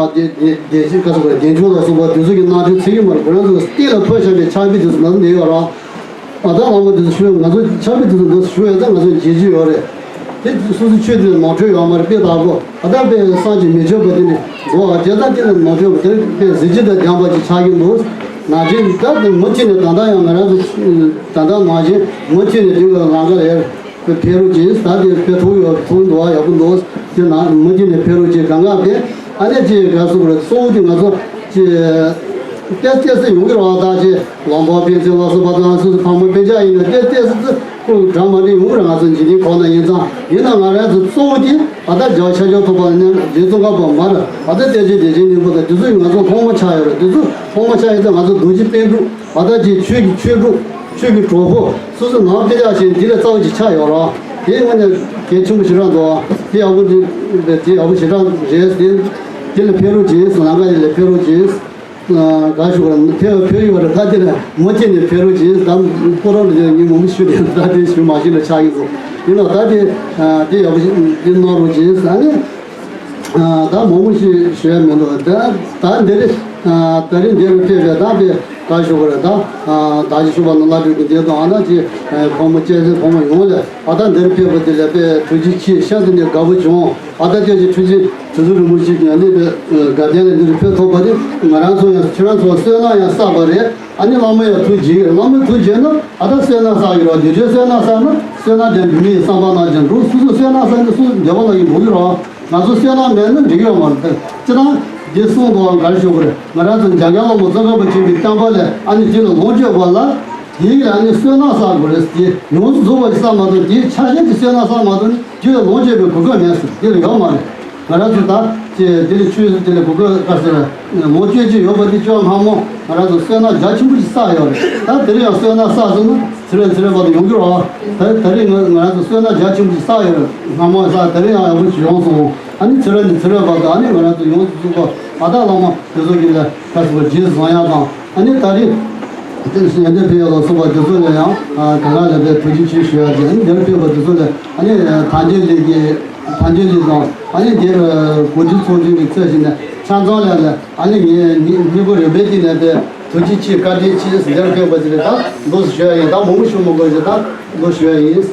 བདེ་བདེ་བདེ་ཆེན་ཁ་སོགས་པ་བདེ་མཆོག་ལ་སོགས་པ་དེ་ཚོ་གི་རྣམ་འཕྲུལ་ཚིག་གི་མར་ཁོ་རང་ཚོ་གཏིང་ལ་འཕོས་བཞག་པའི་ཕྱག་དཔེ་དེ་ཚོ་ནང་དུ་ཡོད་ར། ཨ་ད་བླ་མ་དེ་ཚོ་ཞུ་ང་ཚོ་ཕྱག་དཔེ་དེ་ཚོ་འདུག་ཞུ་ཡས་ད་ང་ཚོ་བརྗེད་ཀྱི་ཡོད་རེད། དེ་སོ་སོ་ཆོས་དེ་ནོར་འཁྲུལ་ཡོད་མ་རེད། དཔེ་བདག་པོ་ཨ་ད་དཔེ་བསམ་གྱིས་མི་ཁྱབ་པ་དེ་ནི་འདུག་ཨ་དེ་ད་དེ་ལ་ནོར་འཁྲུལ་པ་དེ་དཔེ་གཟི་བརྗིད་དང་ལྡན་པ་ཅིག་ཆགས་ཀྱི་འདུག་ནང་བཞིན་ད་དེ་མུ་མཐུད་ནས་ད་ལྟ་ཡང་ང་རང་ཚོ་ད་ལྟ་ནང་བཞིན་མུ་མཐུད་ནས་དེ་ལ་ལམ་ཁ་ལ་ཡར་ཕེབས་རོགས་གྱིས། ད་དེ་དཔེ་ཐུགས་ཡོད་ཐུགས་འདུག་ཡག་པོ་འདུག་དེ་ནང་མུ་མཐུད་ནས་ཕེབས་རོགས་གྱིས། གང་ག་དེ་ཨ་ནེ་ཅིག་ག་སུ་རེད། གཙོ་བོ་དེ་ང་ཚོ་ཅིག་ཏེ་ཏེ་སེ་ཡོང་གི་རེད་བ། ད་ཅིག་ལོང་པོ་ཕན་ཚུན་ལ་སོགས་པ་དང་སོ་སོ་ཕ་མ་སྤུན་ཀྱག་ཡིན་ན་ཏེ་ཏེ་སེ་ཁོ་འདྲ་མ་འདྲ་ཡོང་གི་རེད། ང་ཚོ་འཇིག་རྟེན་ཁོག་ན་ཡིན་ཙང་། ཡིན་ན་ང་རང་ཚོ་གཙོ་བོ་དེ་ཨ་ད་རྒྱལ་བ་ཤཱཀྱ་ཐུབ་པ་ནས་རྗེ་ཙོང་ཁ་པ་མར་ཨ་ད་བསྟན་བཅོས་བདེ་ཆེན་སྙིང་པོ་དང་དེ་ཚོ་ང་ཚོ་སློབ་མ་ཆགས་ཡོད་རེད། དེ་ཚོ་སློབ་མ་ཆགས་ཡོད་ཙང་ང་ཚོ་རྡོ་རྗེ་པཎ་གྲུབ་ཨ་ད་ཅིག་ཆོས་ཀྱི་ཆོས་གྲོགས་ཆོས་ཀྱི་གྲོགས་པོ་སོ་སོ་ནང་དཔེ་ཆ་ཞིག་འདི་ལས་རྩ་བ་ཅིག་ཆགས་ཡོད་རེད། དེ་དངོས་གནས་གལ་ཆེན་པོ་ཞེ་དྲག་འདུག་དེ་ཡག་པོ་འདི་དེ་ཡག་པོ་ཞེ་དྲག་རེད། དེ་དེ་ལ་ཕེབས་རོགས་གྱིས། ལམ་ཁ་དེ་ལ་ཕེབས་རོགས་གྱིས། ག་ཞུ་བར་ཕེབས་ཕེབས་ཡོད་རེད། ད་དེ་ལ་མུ་མཐུད་ནས་ཕེབས་རོགས་གྱིས། ད་སྤོ་རོགས་ལ་དེ་ངས་མང་པོ་ཞུ་དེ་ད་དེ་ཞུ་མ་ཤེས་ལ་ཆགས་ཡིན་སོང་། ཡིན་ནའང་ད་དེ་དེ་ཡག་པོ་ཞིག་འདི་གནང་རོགས་གྱིས། ཨ་ནི། ད་མང་པོ་ཞིག་ཞུ་ཡ་མི་འདུག་ད་ད་འདིར་ད་རིང་འདིར་ཕེབས་པའི་ད་དཔེ་ག་ཞུ་བར་ད་ད་ཅི་ཞུ་བ་ན་བླ་སྤྲུལ་གྱི་འདི་དང་ཨ་ན་ཅི་ཕོ་མོ་སྐྱེས་ཚེ་ཕོ་མོ་ཡོངས་ལ་ཨ་ད་འདིར་ཕེབས་པ་དེ་ལ་དཔེ་ཐུགས་རྗེ་ཆེ། ཤིན་ཏུ་ནས་དགའ་པོ་བྱུང་། ཨ་ད་སྐྱབས་རྗེ་ཁྲི་ཆེན་དྲི་ཟུར་རིན་པོ་ཆེ་གིས་ཨ་ནི་དཔེ་དགའ་ལྡན་ལ་འདིར་ཕེབས་ཐུབ་པ་དེ་ང་རང་ཚོ་ཡང་ཁྱེད་རང་ཚོ་བསོད་ནམས་ཡང་བསགས་པ་རེད། ཨ་ནི་བླ་མ་ཡང་ཐུགས་དགྱེས། བླ་མ་ཐུགས་དགྱེས་ན་ཨ་ད་བསོད་ནམས་བསགས་ཡོད་རེད། བདེ་ཆེན་བསོད་ནམས་བསགས་ན་བསོད་ནམས་དེ་འབུལ་མི་ཡི་བསམ་པ་ནང་བཞིན་འགྲུབ། སོ་སོ་བསོད་ནམས་བསགས་ན་སོ་སོ་བདེ་བ་ལ་ཡི་འགྲོ་གི་རེད། ང་ཚོ་བསོད་ནམས་མེད་ན་འགྲིག་ཡོད་མ་རེད། སྤྱིར་བཏང་འདི་གསུངས་འདུག་ག་རེ་ཞུ་དགོས་རེད། ང་རང་ཚོ་འཇམ་དབྱངས་སློབ་དཔོན་ཙོང་ཁ་པ་ཆེན་པོའི་བསྟན་པ་ལས་ཨ་ནི་དེ་ལ་ལོངས་སྤྱོད་པ་ལ་དེའི་ལ་ཨ་ནི་བསོད་ནམས་བསགས་དགོས་རེད། དེ་ཡོངས་སུ་རྫོགས་པ་ཞིག་བསགས་མ་ཐུབ། དེའི་ཆ་ཤས་ཀྱི་བསོད་ནམས་བསགས་མ་ཐུབ་ན་དེ་ལ་ལོངས་སྤྱོད་པའི་གོ་སྐབས་མེད་ཟེར། དེ་ལ་ཡོད་མ་རེད། ང་རང་ཚོ་ད་ཅེས་དེ་ལ་ཆོས་སུ་དེ་ལ་གོ་སྐབས་དཀའ་ཟེར་ལོངས་སྤྱོད་ཀྱི་ཡོད་པ་དེ་ཅོག་སྔ་མོ་ང་རང་ཚོ་བསོད་ནམས་རྒྱ་ཆེན་པོ་ཞིག་བསགས་ཡོད་རེད། ད་དེ་ལ་ཡང་བསོད་ནམས་བསགས་ཟེར་ན། ཚེ་རབས་ཚེ་རབས་བར་དུ་ཡོང་རྒྱུ་རེད་བ། ད་ད་རེས་ང་ང་རང་ཚོ་བསོད་ནམས་རྒྱ་ཆེན་པོ་ཞིག་བསགས་ཡོད་རེད། སྔ་མོ་བསགས་ད་རེས་ཡང་ཡག་པོ་ཞིག་ཡོང་སོང་། ཨ་ནི་ཚེ་རབས་ནས་ཚེ་རབས་བར་དུ་ཨ་ནི་ང་རང་ཚོ་ཡོངས་སུ་རྫོགས་པ་ཨ་ད་བླ་མ་དེ་ཚོ་གི་ལས་ཁ་སོ་རྗེས་བཟང་ཡག་དང་ཨ་ནི་ད་རེས་དེ་ཡོན་ཏན་ཕན་ཡག་ལ་སོགས་པ་དེ་ཚོ་ལ་ཡང་གང་ག་ལ་དཔེ་ཐུགས་རྗེ་ཆེ་ཞུ་ཡག་གི། ཨ་ནི་འདིར་ཕེབས་པ་དེ་ཚོ་ལ་ཨ་ནི་ཐམས་ཅད་ལས་ཀྱི་ཐམས་ཅད་ལས་དང་ཨ་ནི་འདིར་གོ་སྒྲིག་ཚོགས་ཆུང་གི་ཚད་གཞི་ནས་ཆ་ཚང་ལ་ལ་ཨ་ནི་ངས་ཉིན་ཉིན་གུང་རིམ་པས་བསྟུན་ནས་དཔེ། ཐུགས་རྗེ་ཆེ། བཀའ་དྲིན་ཆེ་ཟེར་ལེར་ཕེབས་པ་ཅིག་རེད། ད་འདུག་སེ་ཞུ་ཡ་ཡིན། ད་མང་པོ་ཞུ་མི་དགོས་ཞེས་ད་འདུག་ཞུ་ཡ་ཡིན།